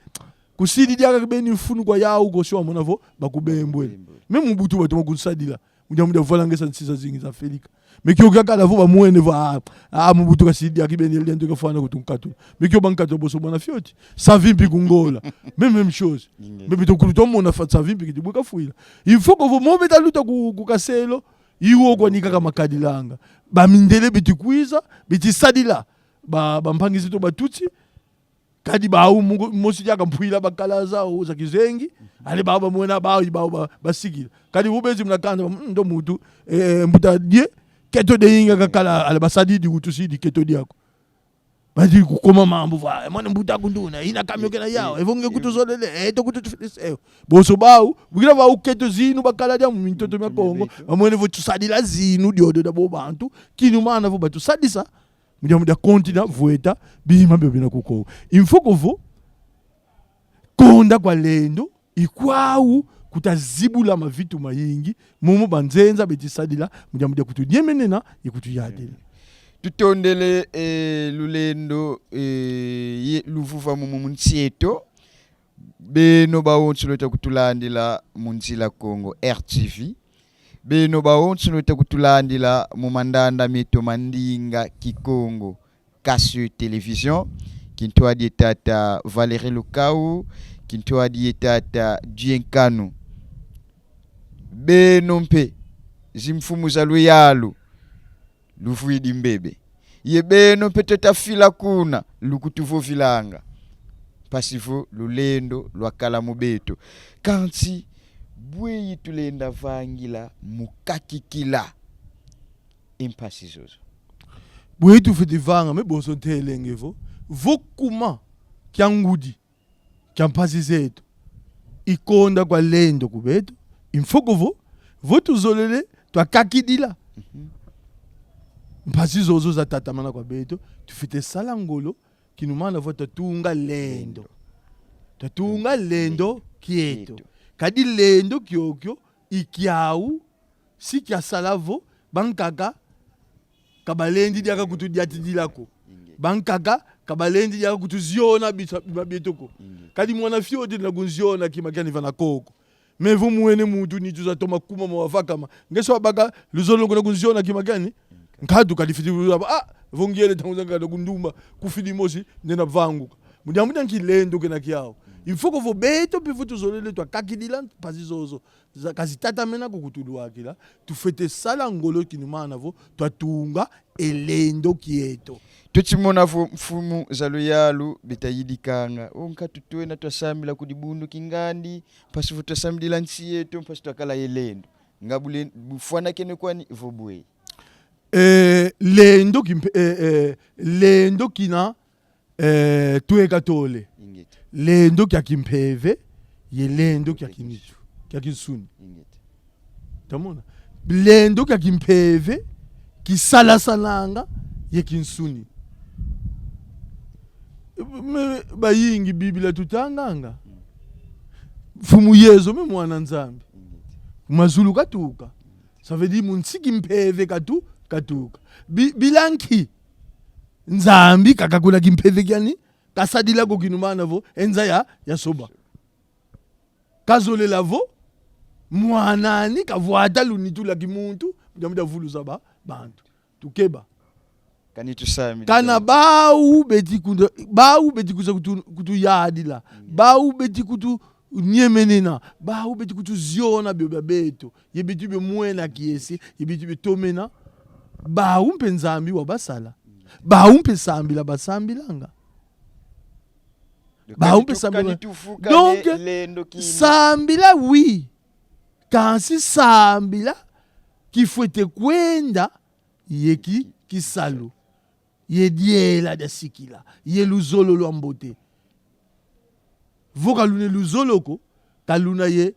kusidi diaka kibeni mfunu kwa yau ko, si wamona vo bakubembwele. Me mu butu batoma kunsadila mu diambu dia vwalangisa nsi zazingi za Afelika. Me kio kiakala vo bamwene vo: ah, ah, mu butu kasidi diaka kibeni, lendo kafwana kutunkatula. Me kio bankatula bonso mwana fioti. Savimpi ku Ngola. Même, même chose. Me beto kulu twamona fa Savimpi kiti bwe kafwila. Il faut que vo mo beta luta ku, ku Kaselo, i wo kwani kaka makadilanga. Bamindele beti kwiza, beti sadila ba, bampangi zeto Batutsi, kadi bau mu-, mosi diaka mpwila bakala zau za kizengi, ale bau bamwena bau, i bau ba, basikila. Kadi vo bezi muna kanda, mm, ndo muntu, eh, mbuta die, keto de inga kakala, ale basadidi utusidi keto diaku. Badi kukoma mambu va, eh, mwana mbuta kunduna, ina kamio kena yau, evo nge kutuzolele, eh, to kututufilise, eh. Bonso bau, bukila bau keto zinu bakala dia mu mintoto mia Kongo, bamwene vo tusadila zinu diodio dia bo bantu, kinumana vo batusadisa, mu dia, mu dia continent, vweta, bima bio bina ku Kongo. Il faut que vo, konda kwa lendo, i kwau kuta zibula mavitu mayingi, momo banzenza beti sadila, mu dia, mu dia kutuyemenena, ye kutuyadila. Tutondele, eh, lulendo, eh, ye luvuvamu mu nsi eto. Beno bawonso lweta kutulandila mu Nzila Kongo R T V. Beno bawonso lweta kutulandila mu mandanda meto ma ndinga Kikongo, Kasu Télévision. Kintwadi ye tata Valérie Lukau, kintwadi ye tata Dienkanu. Beno mpe, zimfumu za luyalu, luvwidi mbebe. ye beno mpe tweta fila kuna, lukutuvovilanga. Mpasi vo lulendo lwakala mu beto. Kansi, bweyi tulenda vangila mu kakidila e mpasi zozo? Bweyi tufwete vanga, me bonso ntelenge vo, vo kuma kia ngudi kia mpasi zeto i konda kwa lendo ku beto, i mfoko vo, vo tuzolele twakakidila Mhm. mpasi zozo zatatamana kwa beto, tufwete sala ngolo, kinumana vo twatunga lendo. Lendo. Twatunga lendo kieto. Kieto. Kadi lendo kiokio i kiau, si kiasala vo bankaka ka balendi diaka kutudiatidila ko. Inge. Bankaka ka balendi diaka kutuziona bisa-, bima bieto ko. Inge. Kadi mwana fioti na kunziona kima kiani vana koko. Me vo mwene muntu nitu zatoma kuma mwa vakama. Nge si wabaka luzolo kuna kunziona kima kiani? Inge. Nkatu kadi fwete kuzaba, ah, vo ngiele ntangu zankaka na kundumba, kufidi mosi, nde na vanguka. Mu diambu dia nki? Lendo kena kiau. Inge. I mfoko vo beto mpe vo tuzolele twakakidila mpasi zozo za-, ka zitatamana ko kutulwakila, tufwete sala ngolo kinumana vo twatunga e lendo kieto. Tweti mona vo mfumu za luyalu beta yidikanga. O nkatu twena twasambila ku dibundu kingandi, mpasi vo twasambidila nsi yeto, mpasi twakala ye lendo. Nga bule-, bufwanakene kwani vo bwe? Eh, lendo kimpe-, eh, eh, lendo kina, eh, tweka tole. Ingeta. Lendo kia kimpeve, ye lendo kia Ingeta. Kinitu, kia kinsuni. Ingeta. Tamona? Lendo kia kimpeve, kisalasananga ye kinsuni. Me, bayingi Biblia tutanganga. Mm. Mfumu Yezu me mwana Nzambi. Ingeta. Mazulu katuka. Ça veut dire mu nsi kimpeve katu-, katuka. Bi-, bila nki? Nzambi kaka kuna kimpeve kiani, kasadila ko kinumana vo e nza ya, yasoba. Kazolela vo mwana ani kavwata lunitu lwa kimuntu, mu diambu dia vuluza ba-, bantu. Tukeba. Kani tusambidi. Kana bau beti kuda-, bau beti kuza kutu-, kutuyadila. Mm. Bau beti kutuniemenena. Bau beti kutuziona bio bia beto. Ye beto bia mwena kiese. Ye beto bia tomena. Bau mpe Nzambi wabasala. Bau mpe sambila basambilanga. Bau mpe sambila. Kani tu-, kani tuvukane. Donc, lendo kina. Sambila, oui. Kansi sambila kifwete kwenda ye ki-, kisalu, ye diela dia sikila, ye luzolo lwa mbote. Vo ka luna ye luzolo ko, ka luna ye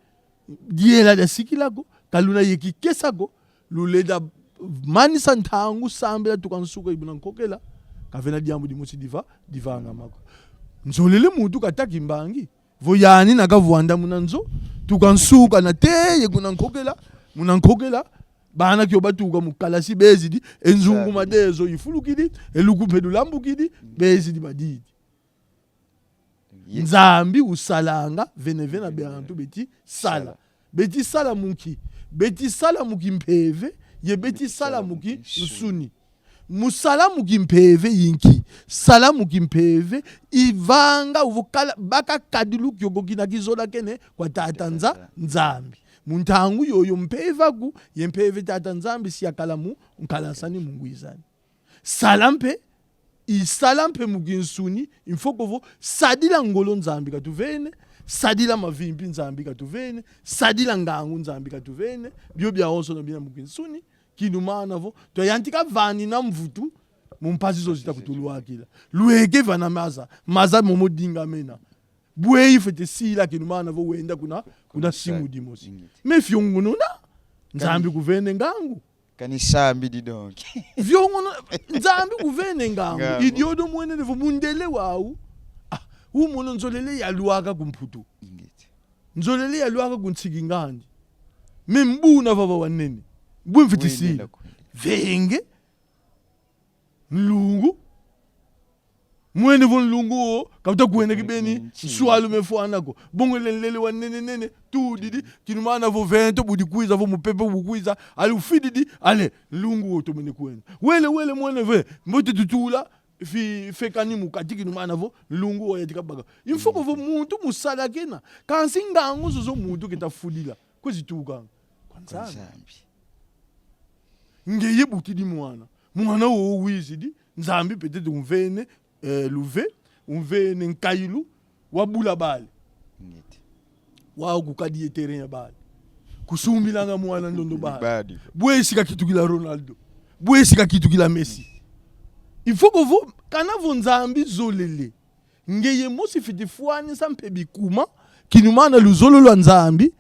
diela dia sikila ko, ka luna ye kikesa ko, lulenda manisa ntangu sambila tuka nsuka ibuna nkokela, ka vena diambu dimosi diva-, divangama ko. Nzolele muntu kata kimbangi. Vo yani na kavwanda muna nzo, tuka nsuka na teye kuna nkokela, muna nkokela, bana kio batuka mu kalasi bezidi, e nzungu Nzambi. Madezo ifulukidi, e luku mpe lulambukidi, bezidi badidi. Ye- Nzambi usalanga, vene vena Vene vena. Bantu beti sala. Sala. Beti sala mu nki? Beti sala mu kimpeve, ye beti sala mu kinsuni. Mu sala mu kimpeve i nki? Sala mu kimpeve i vanga uvukala baka kadilu kiokio kina kizolakene kwa Tata Nza-, Nzambi. Mu ntangu yoyo mpeve aku ye mpeve Tata Nzambi si yakala mu nkalasani mu ngwizani. Sala mpe, i sala mpe mu kinsuni, i mfoko vo sadila ngolo Nzambi katuvene, sadila mavimpi Nzambi katuvene, sadila ngangu Nzambi katuvene, bio biawonsono bina mu kinsuni, kinumana vo twayantika vanina mvutu mu mpasi zo zita kutulwakila. Lweke vana maza, maza momo dingamena. Bweyi fwete sila kinumana vo wenda kuna, kuna simu dimosi. Ingeta. Mais fiongonona, Nzambi kuvene ngangu. Kani sambidi donc. Viongono, Nzambi kuvene ngangu. Ngangu. I diodio mwene vo mundele wau. Ah, u mono nzolele yalwaka ku Mputu. Ingeta. Nzolele yalwaka ku nsi kingandi. Mais mbuna vava wanene. Bwe mfwete sila. Wende na ku- Venge. Nlungu. Mwene vo nlungu wo, kavuta kwenda kibeni, mm, nswalu me fwana ko. Bongo lele wanene nene, tudidi, kinumana vo vento budi kwiza, vo mupepe bu kwiza, ali ufididi, ale, nlungu wo tomene kwenda. Wele, wele, mwene ve, mbote tutula, fi-, fekani mu kati kinumana vo, nlungu wo yatika baka. I mfoko vo muntu mu sala kena, kansi ngangu zozo muntu keta fudila. Kwe zitukanga? Kwa Nzambi. Kwa Nzambi. Ngeye butidi mwana. Mwana wo wizidi, Nzambi peut-être umvene, eh, luve, umvene nkayilu wa bula bale. Ngete. Wau kukadi ye terrain ya bale. Kusumbilanga mwana ndondo bale. Badi. Bwe si kakitukila Ronaldo. Bwe si kakitukila Messi. Il faut que vo, kana vo Nzambi zolele, ngeye mosi fwete fwanisa mpe bikuma, kinumana luzolo lwa Nzambi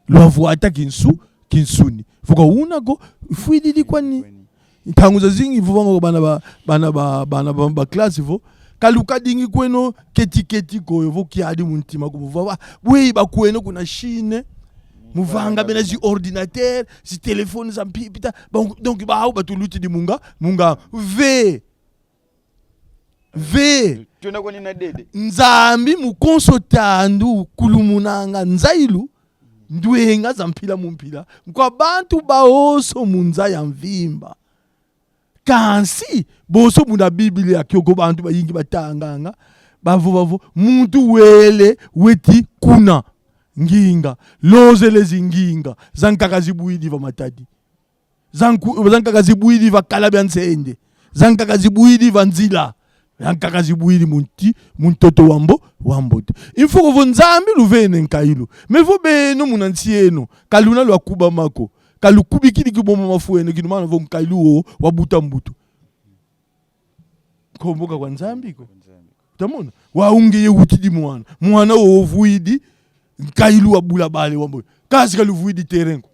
lwavwata kinsu-, kinsuni. Vo ka una ko, fwididi kwani. Ntangu zazingi vovanga kwa bana ba, bana ba, bana ba, ba classe vo: "Ka lukadingi kweno keti-keti ko, yo vo kiadi mu ntima ko." Vo ba, bwe ba kweno kuna Chine, mu vanga bena zi ordinateur, zi téléphone za mpipita. Bon, donc, ba hau batulutidi mu nga, mu nga. Ve. Ve. Tuna kwa nina dede. Nzambi mu konso tandu kulumunanga nzayilu, ndwenga za mpila mu mpila, kwa bantu bawonso mu nza ya mvimba. Kansi, bonso muna Biblia kiokio bantu bayingi batanganga, bavova vo, muntu wele weti kuna nginga, lozele zinginga, zankaka zibwidi va matadi. Zanku-, zankaka zibwidi va kala bia nsende. Zankaka zibwidi va nzila. Zankaka zibwidi mu nti-, mu ntoto wa mbo-, wa mbote. Il faut que vo Nzambi luvene nkayilu. Mais vo beno muna nsi eno, ka luna lwakubama ko. Ka lukubikidi kiboma mafwene, kinumana vo nkayilu wo wabuta mbutu. Nkombo ka kwa Nzambi ko. Tamona? Wau ngeye wutidi mwana. Mwana wo vwidi nkayilu wa bula bale wa mbo. Kansi ka luvwidi terrain ko.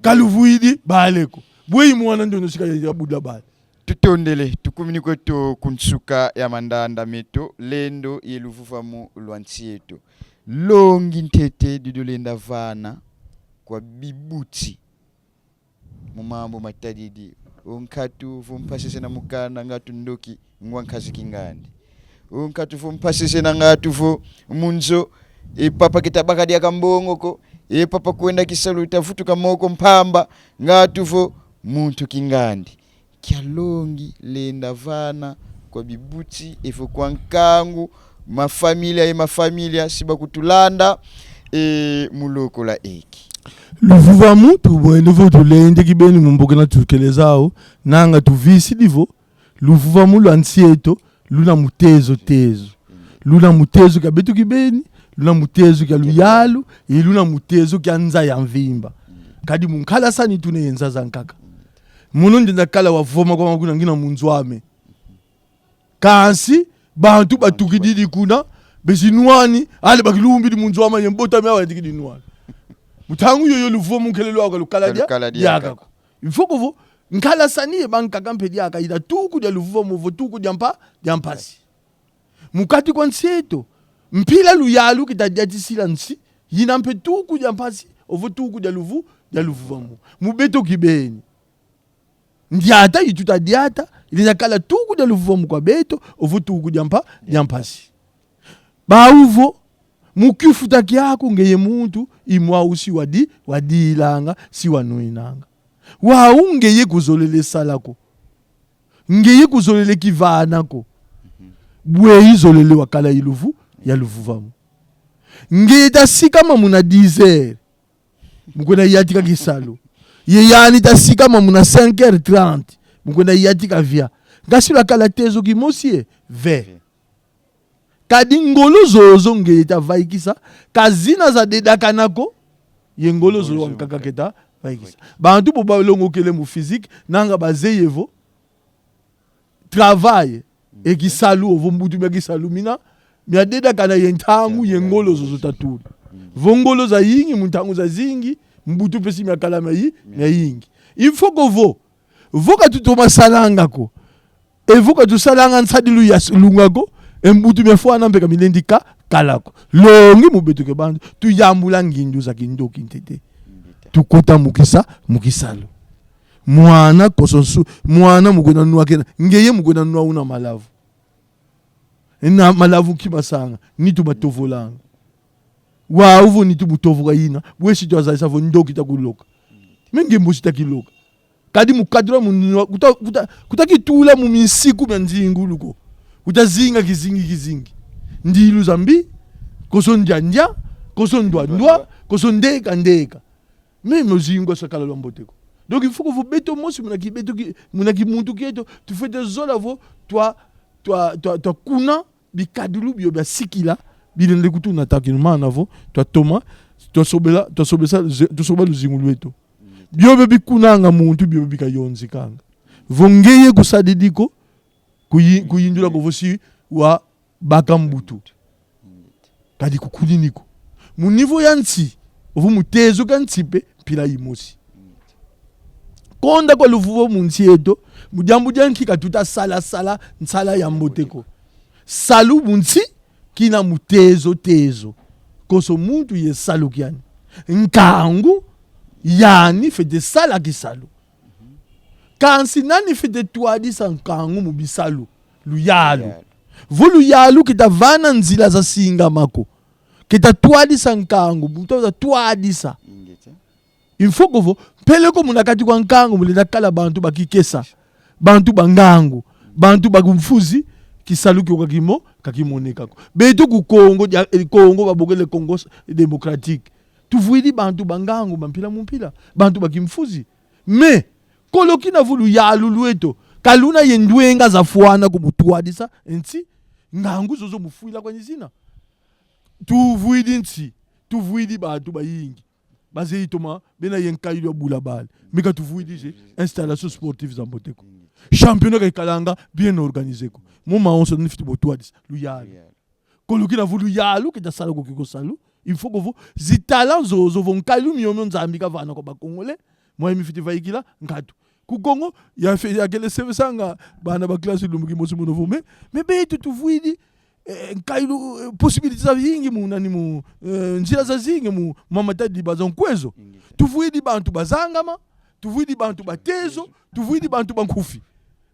Ka luvwidi bale ko. Bwe i mwana ndondo si ka ya bula bale. Tutondele, tukumini kweto ku nsuka ya mandanda meto, lendo ye luvuvamu lwa nsi eto. Longi ntete didi lenda vana kwa bibuti mu mambu matadidi o nkatu vo mpasi zena mu kanda, ngatu ndoki, ngwa nkazi kingandi. O nkatu vo mpasi zena, ngatu vo mu nzo, e papa keta baka diaka mbongo ko, e papa kwenda kisalu ta vutuka moko mpamba, ngatu vo muntu kingandi. Kia longi lenda vana kwa bibuti, evo kwa nkangu, mafamilia ye mafamilia si bakutulanda, e, mu lokola eki. Luvuvamu, tubwene vo tulendi kibeni mu mboka na tukele zau, nanga tuvisidi vo, luvuvamu lwa nsi eto, luna mu tezo tezo. Luna mu tezo kia beto kibeni, luna mu tezo kia luyalu, e luna mu tezo kia nza ya mvimba. Kadi mu nkalasani tuna ye nza zankaka. Mono ndenda kala wavova kwa makuna ngina mu nzo ame. Kansi, bantu batukididi kuna, bezi nwani, ale bakilumbidi mu nzo ame ye mbota miawa yantikidi nwana. Mu ntangu yoyo luvuvamu nkele lwau ka lukala dia, ka lukala diaka ko. Il faut que vo, nkalasani ye bankaka mpe diaka, ina tuku dia luvuvamu, ovo tuku dia mpa-, dia mpasi. Mu kati kwa nsi eto, mpila luyalu kita diatisila nsi, yina mpe tuku dia mpasi, ovo tuku dia luvu-, dia luvuvamu. Mu beto kibeni. Ndiata yi tuta diata, ilenda kala tuku dia luvuvamu kwa beto, ovo tuku dia mpa-, dia mpasi. Bau vo, mu kifuta kiaku ngeye muntu, i mwau si wadi-, wadilanga, si wanwinanga. Wau ngeye kuzolele sala ko. Ngeye kuzolele kivana ko. Bwe izolele wakala ye luvu-, ya luvuvamu. Ngeye ta sikama muna dix heures, mu kwenda yantika kisalu. Ye yandi ta sikama muna cinq heures trente, mu kwenda yantika via. Nga si lwakala tezo kimosi e? Ve. Kadi ngolo zozo ngeye ta vaikisa, ka zina za dedakana ko, ye ngolo zo wankaka keta vaikisa. Bantu bo balongokele mu physique, nanga bazeye vo, travail, e kisalu, ovo mbutu mia kisalu mina, mia dedakana ye ntangu ye ngolo zozo ta tula. Vo ngolo zayingi, mu ntangu zazingi, mbutu mpe si mia kala mia yi-, mia yingi. Il faut que vo, vo ka tutoma salanga ko, evo ka tusalanga nsadilu ya s-, lunga ko, e mbutu mia fwana mpe ka milendi ka-, kala ko. Longi mu beto ke bantu, tuyambula ngindu za kindoki ntete. Tukota mu kisa-, mu kisalu. Mwana konso nsu-, mwana mu kwenda nwa kena, ngeye mu kwenda nwa una malavu. Na malavu ki masanga, nitu matovolanga. Wau vo nitu mutovoka yina, bwe si twazayisa vo ndoki ta kuloka. Mais nge mbosi ta kiloka. Kadi mu katula mu nwa, kuta, kuta, kuta kitula mu minsiku mia nzingulu ko. Kuta zinga kizingi kizingi. Ndilu za mbi, konso ndia ndia, konso ndwa ndwa, konso ndeka ndeka. Même luzingu sa kala lwa mbote ko. Donc il faut que vo beto mosi muna ki beto ki muna ki muntu kieto, tufwete zola vo twa twa twa twa kuna bikadilu bio bia sikila bilende kutunata kinumana vo twa toma twa sobela twa sobesa twa soba luzingu lweto. Bio bio bikunanga muntu, bio bio bikayonzikanga. Vo ngeye kusadidi ko, kuyi- kuyindula ko vo si wabaka mbutu. Kadi kukunini ko. Mu niveau ya nsi, ovo mu tezo kia nsi mpe mpila imosi. Konda kwa luvuvo mu nsi eto, mu diambu dia nki ka tuta sala sala nsala ya mbote ko? Salu mu nsi, kina mu tezo tezo. Konso muntu ye salu kiani. Nkangu, yani fwete sala kisalu. Kansi nani fwete twadisa nkangu mu bisalu? Luyalu. Luyalu. Vo luyalu keta vana nzila za singama ko, keta twadisa nkangu, buta za twadisa. Ingeta. Il faut que vo, mpele ko muna kati kwa nkangu mulenda kala bantu ba kikesa, bantu ba ngangu, bantu ba mfuzi, kisalu kio ka kimo-, ka kimoneka ko. Beto ku Kongo dia, eh, Kongo babokele Congo s-, démocratique. Tuvwidi bantu ba ngangu ba mpila mu mpila, bantu ba kimfuzi. Mais kolo kina vo luyalu lweto ka luna ye ndwenga za fwana ko mu twadisa nsi, ngangu zozo mu fwila kwani zina. Tuvwidi nsi, tuvwidi bantu bayingi bazeyi toma bena ye nkayilu ya bula bale. Mais ka tuvwidi ze installations sportives za mbote ko. Championnat ka ikalanga bien organisé ko. Mo mawonso ni fwete bo twadisa luyalu. Kolo kina vo luyalu keta sala ko kiko salu, il faut que vo zi talents zozo vo nkayilu miomio Nzambi kavana kwa ba Congolais, mwa mi fwete vaikila nkatu. Ku Kongo, ya fe-, ya kele sevesanga bana ba classe lumbu kimosi mono vo, mais, mais beto tuvwidi, eh, nkayilu, eh, possibilités za zingi mu, nani mu, eh, nzila za zingi mu, ma Matadi ba za nkwezo. Ingeta. Tuvwidi bantu bazangama, tuvwidi bantu ba tezo, tuvwidi bantu ba nkufi.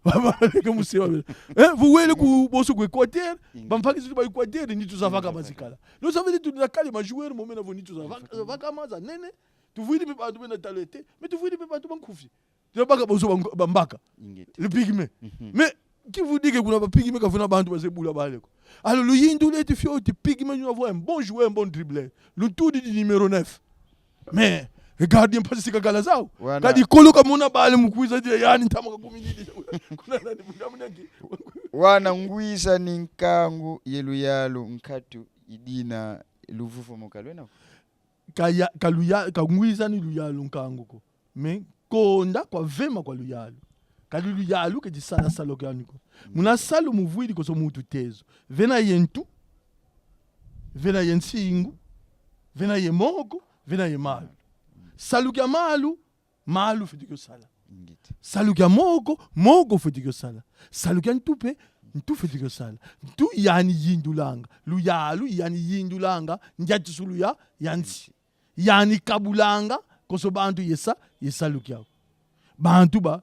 Babaleke museba bela. Eh, vo wele ku bonso ku Équateur, ingeta, bampangi zeto ba Équateur, nitu za vaka bazikala. Donc ça veut dire tuna kala ma joueurs mo mena vo nitu za vaka, za vaka ma za nene, tuvwidi mpe bantu bena talent, mais tuvwidi mpe bantu ba nkufi. Tuna baka bonso ba nku-, ba mbaka. Ingeta. Les pygmées. Mhm. Mais qui vous dit que kuna ba pygmées ka vena bantu bazeyi bula bale ko? Alors luyindula ti fioti pygmée, nous avons un bon joueur, un bon dribbleur. Lutudidi numéro neuf. Mais regarde mpasi si kakala zau. Wana. Kadi kolo kamona bale mu kwiza dia yani ntama ka kumi nidi. Kuna nani, kuna muna nki? Wana ngwizani nkangu ye luyalu nkatu i dina luvuvo mo kalwena ko. Ka ya-, ka luya-, ka ngwizani luyalu nkangu ko. Mais konda kwa vema kwa luyalu. Kadi luyalu keti sala salu kiani ko. Muna salu muvwidi konso muntu tezo. Vena ye ntu, vena ye nsingu, vena ye moko, vena ye malu. Salu kia malu, malu fwete kio sala. Ingeta. Salu kia moko, moko fwete kio sala. Salu kia ntu mpe, ntu fwete kio sala. Ntu yani yindulanga. Luyalu yani yindulanga ndiatisulu ya, ya nsi. Yani kabulanga konso bantu ye sa-, ye salu kiau. Bantu ba,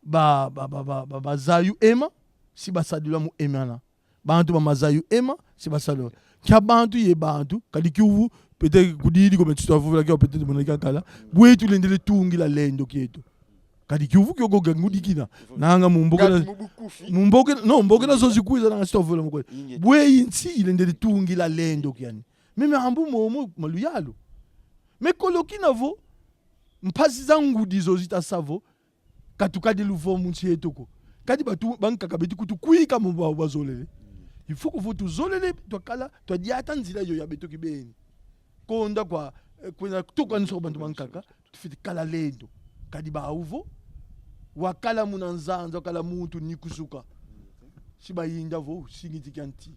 ba, ba, ba, ba, ba, bazayu ema, si basadila mu emana. Bantu ba mazayu ema, si basadila. Kia bantu ye bantu, kadi kiuvu, peut-être kudidi ko, mais tutavovela kiau, peut-être muna kakala. Bwe tulendele tungila lendo kieto. Kadi kiuvu kio ko kangudi kina. Nanga mu mboka na, kati mu bukufi, mu mboka na, non, mboka na zozi kwiza nanga si tutavovela mu kwe. Ingeta. Bwe nsi ilendele tungila lendo kiani. Meme ambu momo ma luyalu. Mais kolo kina vo mpasi za ngudi zo zita sa vo ka tukadi luvo mu nsi eto ko. Kadi batu bankaka beti kutukwika mu ba-, bazolele. Il faut que vo tuzolele, twakala, twadiata nzila yo ya beto kibeni. Konda kwa, eh, kwenda tukanisa kwa bantu bankaka, tufwete kala lendo. Kadi bau vo, wakala muna nzanza, wakala muntu ni kusuka. Si bayinda vo, singiti kia nti.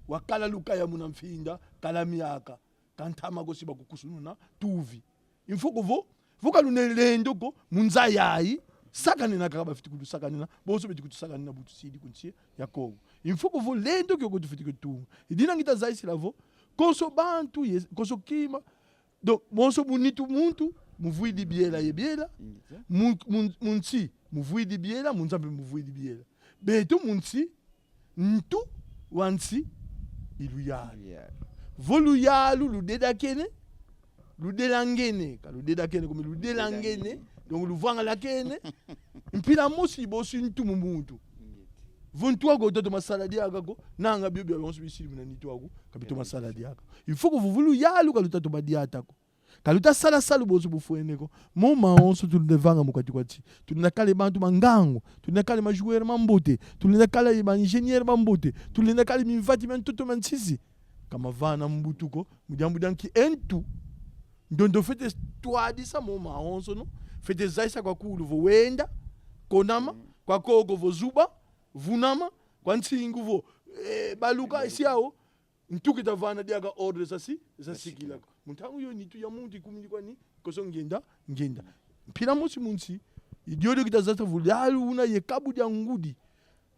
Wakala lukaya muna mfinda, kala miaka. Ka ntama ko si bakukusununa, tuvi. Il faut que vo, vo ka luna lendo ko, mu nza yayi, sakanena kaka bafwete kulusakanena, bonso beti kutusakanena bu tusidi ku nsi ya Kongo. Il faut que vo lendo kiokio tufwete kutunga. I dina ngita zayisila vo, konso bantu ye, konso kima. Donc, bonso mu nitu muntu, muvwidi biela ye biela. Ingeta. Mu, mu, mu nsi, muvwidi biela, mu nza mpe muvwidi biela. Beto mu nsi, ntu wa nsi i luyalu. Luyalu. Vo luyalu ludedakene, ludelangene, ka ludedakene ko, mais ludelangene, ludedangene, donc luvwangalakene, mpila mosi bosi ntu mu muntu. Ingeta. Vo ntu aku uta toma sala diaka ko, nanga bio bia bionso bisidi muna nitu aku, ka bitoma sala diaka. Il faut que vo, vo luyalu ka luta toma diata ko. Ka luta sala salu bonso bufwene ko. Mo mawonso tulenda vanga mu kati kwa nsi. Tulenda kala ye bantu ba ngangu. Tulenda kala ye ma joueur mambote. Tulenda kala ye ba ingénieur bambote. Tulenda kala ye mimvati mia ntoto mia nsisi. Ka mavana mbutu ko. Mu diambu dia nki? E ntu. Ndondo fwete twadisa mo mawonsono. Fwete zayisa kwa kulu vo wenda, konama, kwa koko vo zuba, vunama, kwa nsingu vo, eh, baluka, siawo. Ntu kita vana diaka ordre za si-, za sikila ko. Mu ntangu yo nitu ya muntu ikumini kwani, konso ngienda, ngienda. Mpila mosi mu nsi, i diodio kita zata vo dialu una ye kabu dia ngudi.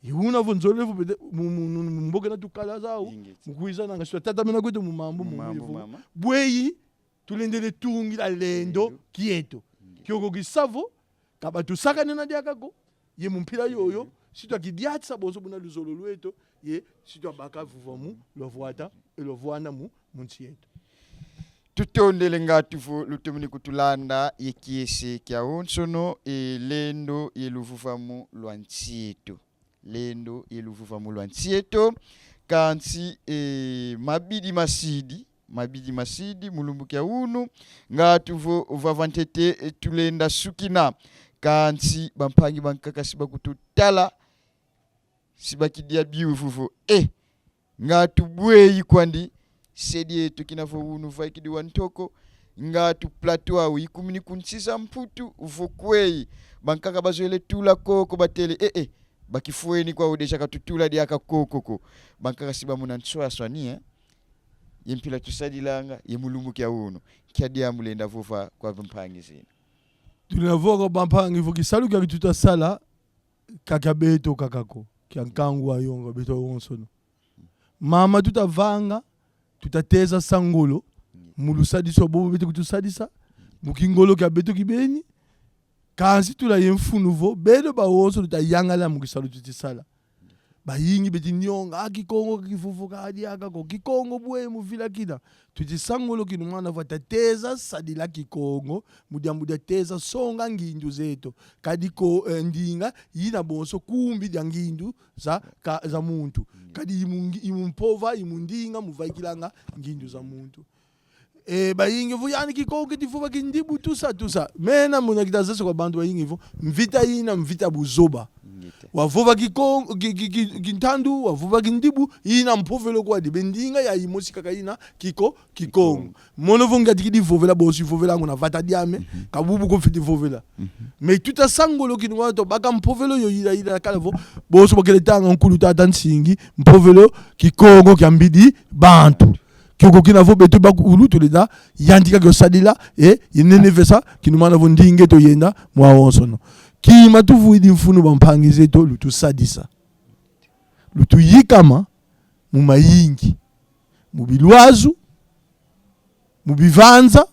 I una vo nzolele vo pete, mu, mu, mu, mu mboka na tukala zau, ingeta, mu kwiza nanga si twatatamana kweto mu mambu, mu mambu, mu mambu, mama. Bweyi, tulendele tungila lendo, lendo, kieto. Ingeta. Kiokio kisa vo, ka batusakanena diaka ko, ye mu mpila yoyo, si twakidiatisa bonso buna luzolo lweto, ye si twabaka vuvamu lwa vwata, e lwa vwana mu, mu nsi yeto. Tutondele ngatu vo lutomene kutulanda ye kiese kiawonsono, e lendo ye luvuvamu lwa nsi yeto. Lendo ye luvuvamu lwa nsi yeto. Kansi, e, mabidi masidi, mabidi masidi, mu lumbu kia unu, ngatu vo vava ntete, e, tulenda sukina. Kansi bampangi bankaka si bakututala, si bakidia biuvu vo, e, ngatu bweyi kwandi, se dieto kina vo unu vaikidi wa ntoko, ngatu plateau au ikumini ku nsi za Mputu vo kweyi. Bankaka bazolele tula koko batele, e, e, bakifweni kwau déjà, ka tutula diaka koko ko. Bankaka si bamona nswaswani, eh? Ye mpila tusadilanga, ye mu lumbu kia unu. Nkia diambu lenda vova kwa bampangi zina? Tulenda vova kwa bampangi vo kisalu kia tuta sala, ka kia beto kaka ko, kia nkangu wa yonga beto wonsono. Mama tuta vanga, tuta teza sa ngolo mu lusadisu bobo beti kutusadisa, mu kingolo kia beto kibeni. Kansi tula ye mfunu vo, beno bawonso luta yangala mu kisalu tuti sala. Bayingi beti nionga, ah, Kikongo kivuvu ka diaka ko, Kikongo bwe mu vila kina. Tuti sa ngolo kinumana vo ta teza sadila Kikongo, mu diambu dia teza songa ngindu zeto. Kadi ko, eh, ndinga yina bonso kumbi dia ngindu za, ka, za muntu. Mm. Kadi i mu ngi-, i mu mpova, i mu ndinga mu vaikilanga ngindu za muntu. Eh, bayingi vo yandi Kikongo keti vova kindibu, tout ça, tout ça. Mena muna kita zasa kwa bantu bayingi vo, mvita yina mvita buzoba. Ngete. Wavova Kikongo, ki, ki, ki, kintandu, wavova kindibu, yina mpovelo kwadi. Be ndinga ya imosi kaka yina Kiko-, Kikongo. Kikongo. Mono vo ngati kidi vovela, bosi vovelango na vata diame, mhm, ka bubu ko fweti vovela. Mhm. Mais tuta sa ngolo kinumana vo tubaka mpovelo yo yila yila kala vo, bonso bakele tanga nkulu Tata Nsingi, mpovelo Kikongo kia mbidi bantu. Kiokio kina vo beto bakulu tulenda yantika kio sadila, e, ye nene vesa, kinumana vo ndinga eto yenda mwawonsono. Kima tuvwidi mfunu bampangi zeto, lutusadisa. Lutuyikama mu mayingi, mu bilwazu, mu bivanza,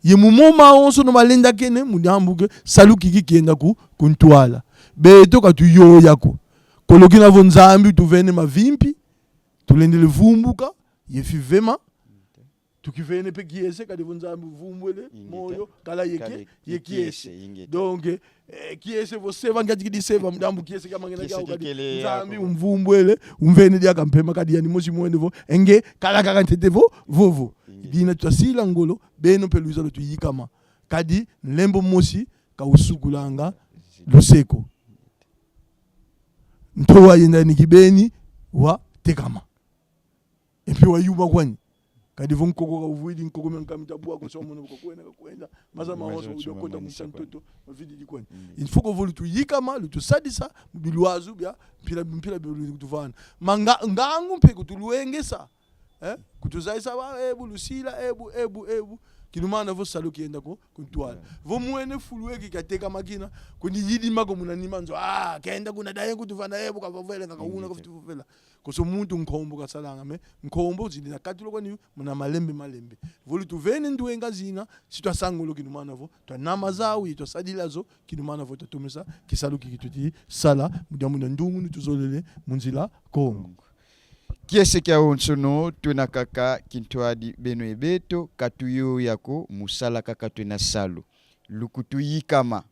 ye mu mo mawonsono malendakene, mu diambu ke salu kiki kienda ku, ku ntwala. Beto ka tuyoya ko. Kolo kina vo Nzambi utuvene mavimpi, tulendele vumbuka ye fivema. Tukivene mpe kiese, kadi vo Nzambi uvumbwele, ingeta, moyo, kala ye kie-, kala ye kiese, kiese, ingeta. Donc, eh, kiese vo seva, ngati kidi seva, mu diambu kiese kia mangena, kiese kiau, kadi kikele Nzambi yako, umvumbwele, umvene diaka mpema, kadi yandi mosi mwene vo, e nge, kala kaka ntete vo, vovo. Ingeta. Dina tuta sila ngolo, beno mpe lwiza lutuyikama. Kadi nlembo mosi ka usukulanga luseko. Nto wayenda ni kibeni, watekama. E mpe wayuma kwani. Kadi vo nkoko ka uvwidi, nkoko mia nkami ta bwa ko, so mono ko kwenda, ka kwenda. Maza mawonso udokota mu ntoto, mavididi kwani. Mm. Il faut que vo lutuyikama, lutusadisa, mu bilwazu bia mpila, mpila bia lutuvana. Ma nga-, ngangu mpe kutulwengesa. Eh? Kutuzayisa ba, ebu lusila, ebu, ebu, ebu. Kinumana vo salu kienda ko, ku ntwala. Mm. Vo mwene fulu eki katekama kina, kuni yidima ko muna nima nzo. Ah, kenda kuna daye kutuvana, ebu kavovela, ngaka una, mm, kafweti vovela. Konso muntu nkombo kasalanga, mais nkombo zidi na katula kwani muna malembe malembe. Vo lutuvene ndwenga zina, si twa sa ngolo kinumana vo twanama zau, ye twasadila zo, kinumana vo twatomesa kisalu kiki tuti sala, mu diambu dia ndungunu tuzolele mu nzila Kongo. Kiese kiawonsono, twena kaka kintwadi beno ye beto, ka tuyoya ko, mu sala kaka twena salu. Lukutuyikama.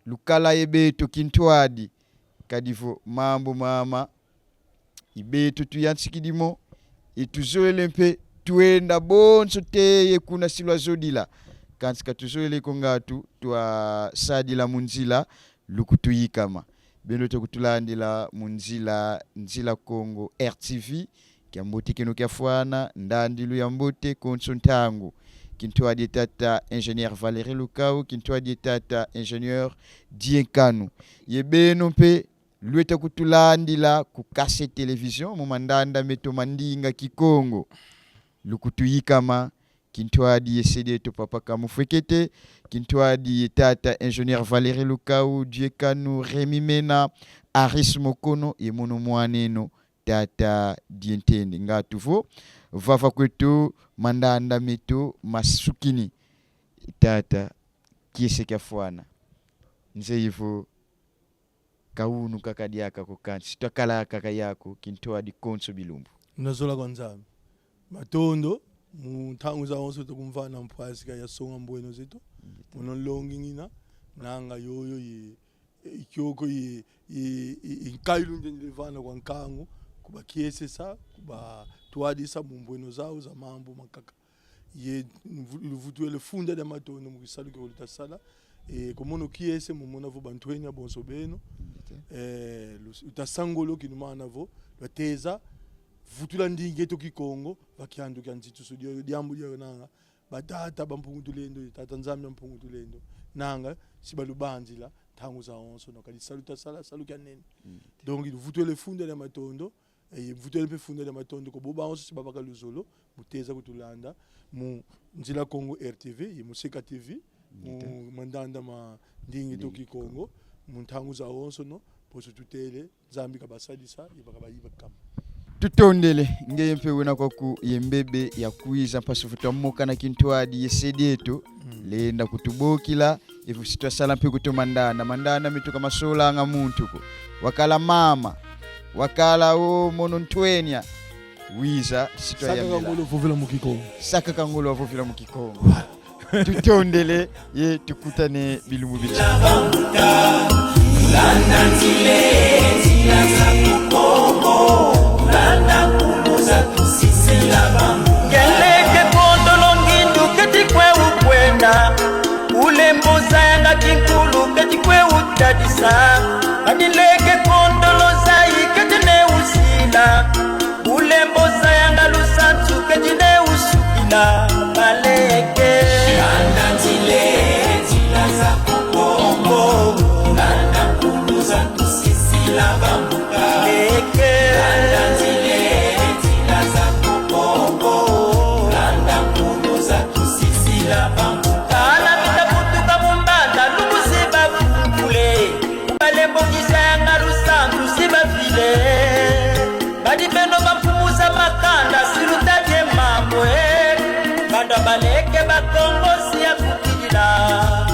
Lukala ye beto kintwadi, kadi vo mambu mama, i beto tuyantikidi mo, i tuzolele mpe twenda bonso te ye kuna si lwazodila. Kansi ka tuzolele ko ngatu, twasadila mu nzila, lukutuyikama. Beno lwete kutulandila mu nzila, Nzila Kongo R T V, kiambote kieno kiafwana, ndandilu ya mbote, konso ntangu. Kintwadi ye tata ingénieur Valérie Lukau, kintwadi ye tata ingénieur Dieu Nkanu. Ye beno mpe lwete kutulandila ku Kase Télévision, mu mandanda meto ma ndinga Kikongo. Lukutuyikama, kintwadi ye se dieto Papa Kamufwekete, kintwadi ye tata ingénieur Valérie Lukau, Dieu Nkanu, Rémi Mena, Aris Mokono, ye mono mwan'eno, tata Dientende. Ngatu vo, vava kweto mandanda meto masukini. Tata, kiese kiafwana. Nzeyi vo, ka unu kaka diaka ko, kansi twakala kaka yaku kintwadi konso bilumbu. Mu zola kwa Nzambi. Matondo, mu ntangu zawonso tukumvana mpasi ka ya songa mbweno zeto. Mono nlongi ngina, nanga yoyo ye, e, kioko ye, ye, ye, ye nkayilu ndendele vana kwa nkangu, kubakiesesa, kubatwadisa mu mbweno zawu za mambu mankaka. Ye mvu-, luvutwele funda dia matondo mu kisalu kio luta sala. E, kwa mono kiese mu mona vo bantwenia bonso beno. Ndete. E, lu-, luta sa ngolo kinumana vo lwateza vutula ndinga eto Kikongo va kiandu kia nzitusu dio, diambu dio nanga batata ba Mpungu Tulendo, ye Tata Nzambi ya Mpungu Tulendo, nanga si balubanzila ntangu zawonso, no kadi salu ta sala, salu kia nene. Ndete. Donc, luvutwele funda dia matondo, e, ye mvutwele mpe funda dia matondo kwa bo bawonso si babaka luzolo mu teza kutulanda mu Nzila Kongo R T V, ye mu Seka T V, mu Ndete. Mandanda ma ndinga eto Ndinga Kikongo, Kikongo. Mu ntangu zawonso, no, bonso tutele, Nzambi kabasadisa, ye baka bayiba kama. Tutondele, ngeye mpe wena kwaku ye mbebe ya kwiza, mpasi vo twamokana kintwadi ye se dieto, Mm. lenda kutubokila, evo si twasala mpe kutu mandanda, mandanda meto ka masolanga muntu ko. Wakala mama, wakala o mono ntwenia, wiza, si twayamela. Saka ka ngolo vovila mu Kikongo. Saka ka ngolo vovila mu Kikongo. Tutondele, ye tukutane bilumbu biti. Landa nzila, nzila za Kongo, landa nkulu za tusisila bambuta. Nge leke kondolo ngindu keti kwe ukwenda, u lembo zayanga kinkulu keti kwe utadisa, kadi leke kondolo zayi keti ne usila. U lembo zayanga lusansu keti ne usukila, baleke. Landa nzila, nzila za Kongo. Landa nkulu za tusisila bambuta. Leke. Landa nzila, nzila za Kongo. Landa nkulu za tusisila bambuta. Bana bita butuka mu mbanda, lubuzi bavukule. Balembokisanga lusansu si bavile. Badi beno bamfumu za makanda si lutadie mambu, eh. Banda baleke Bakongo si ya kukidila.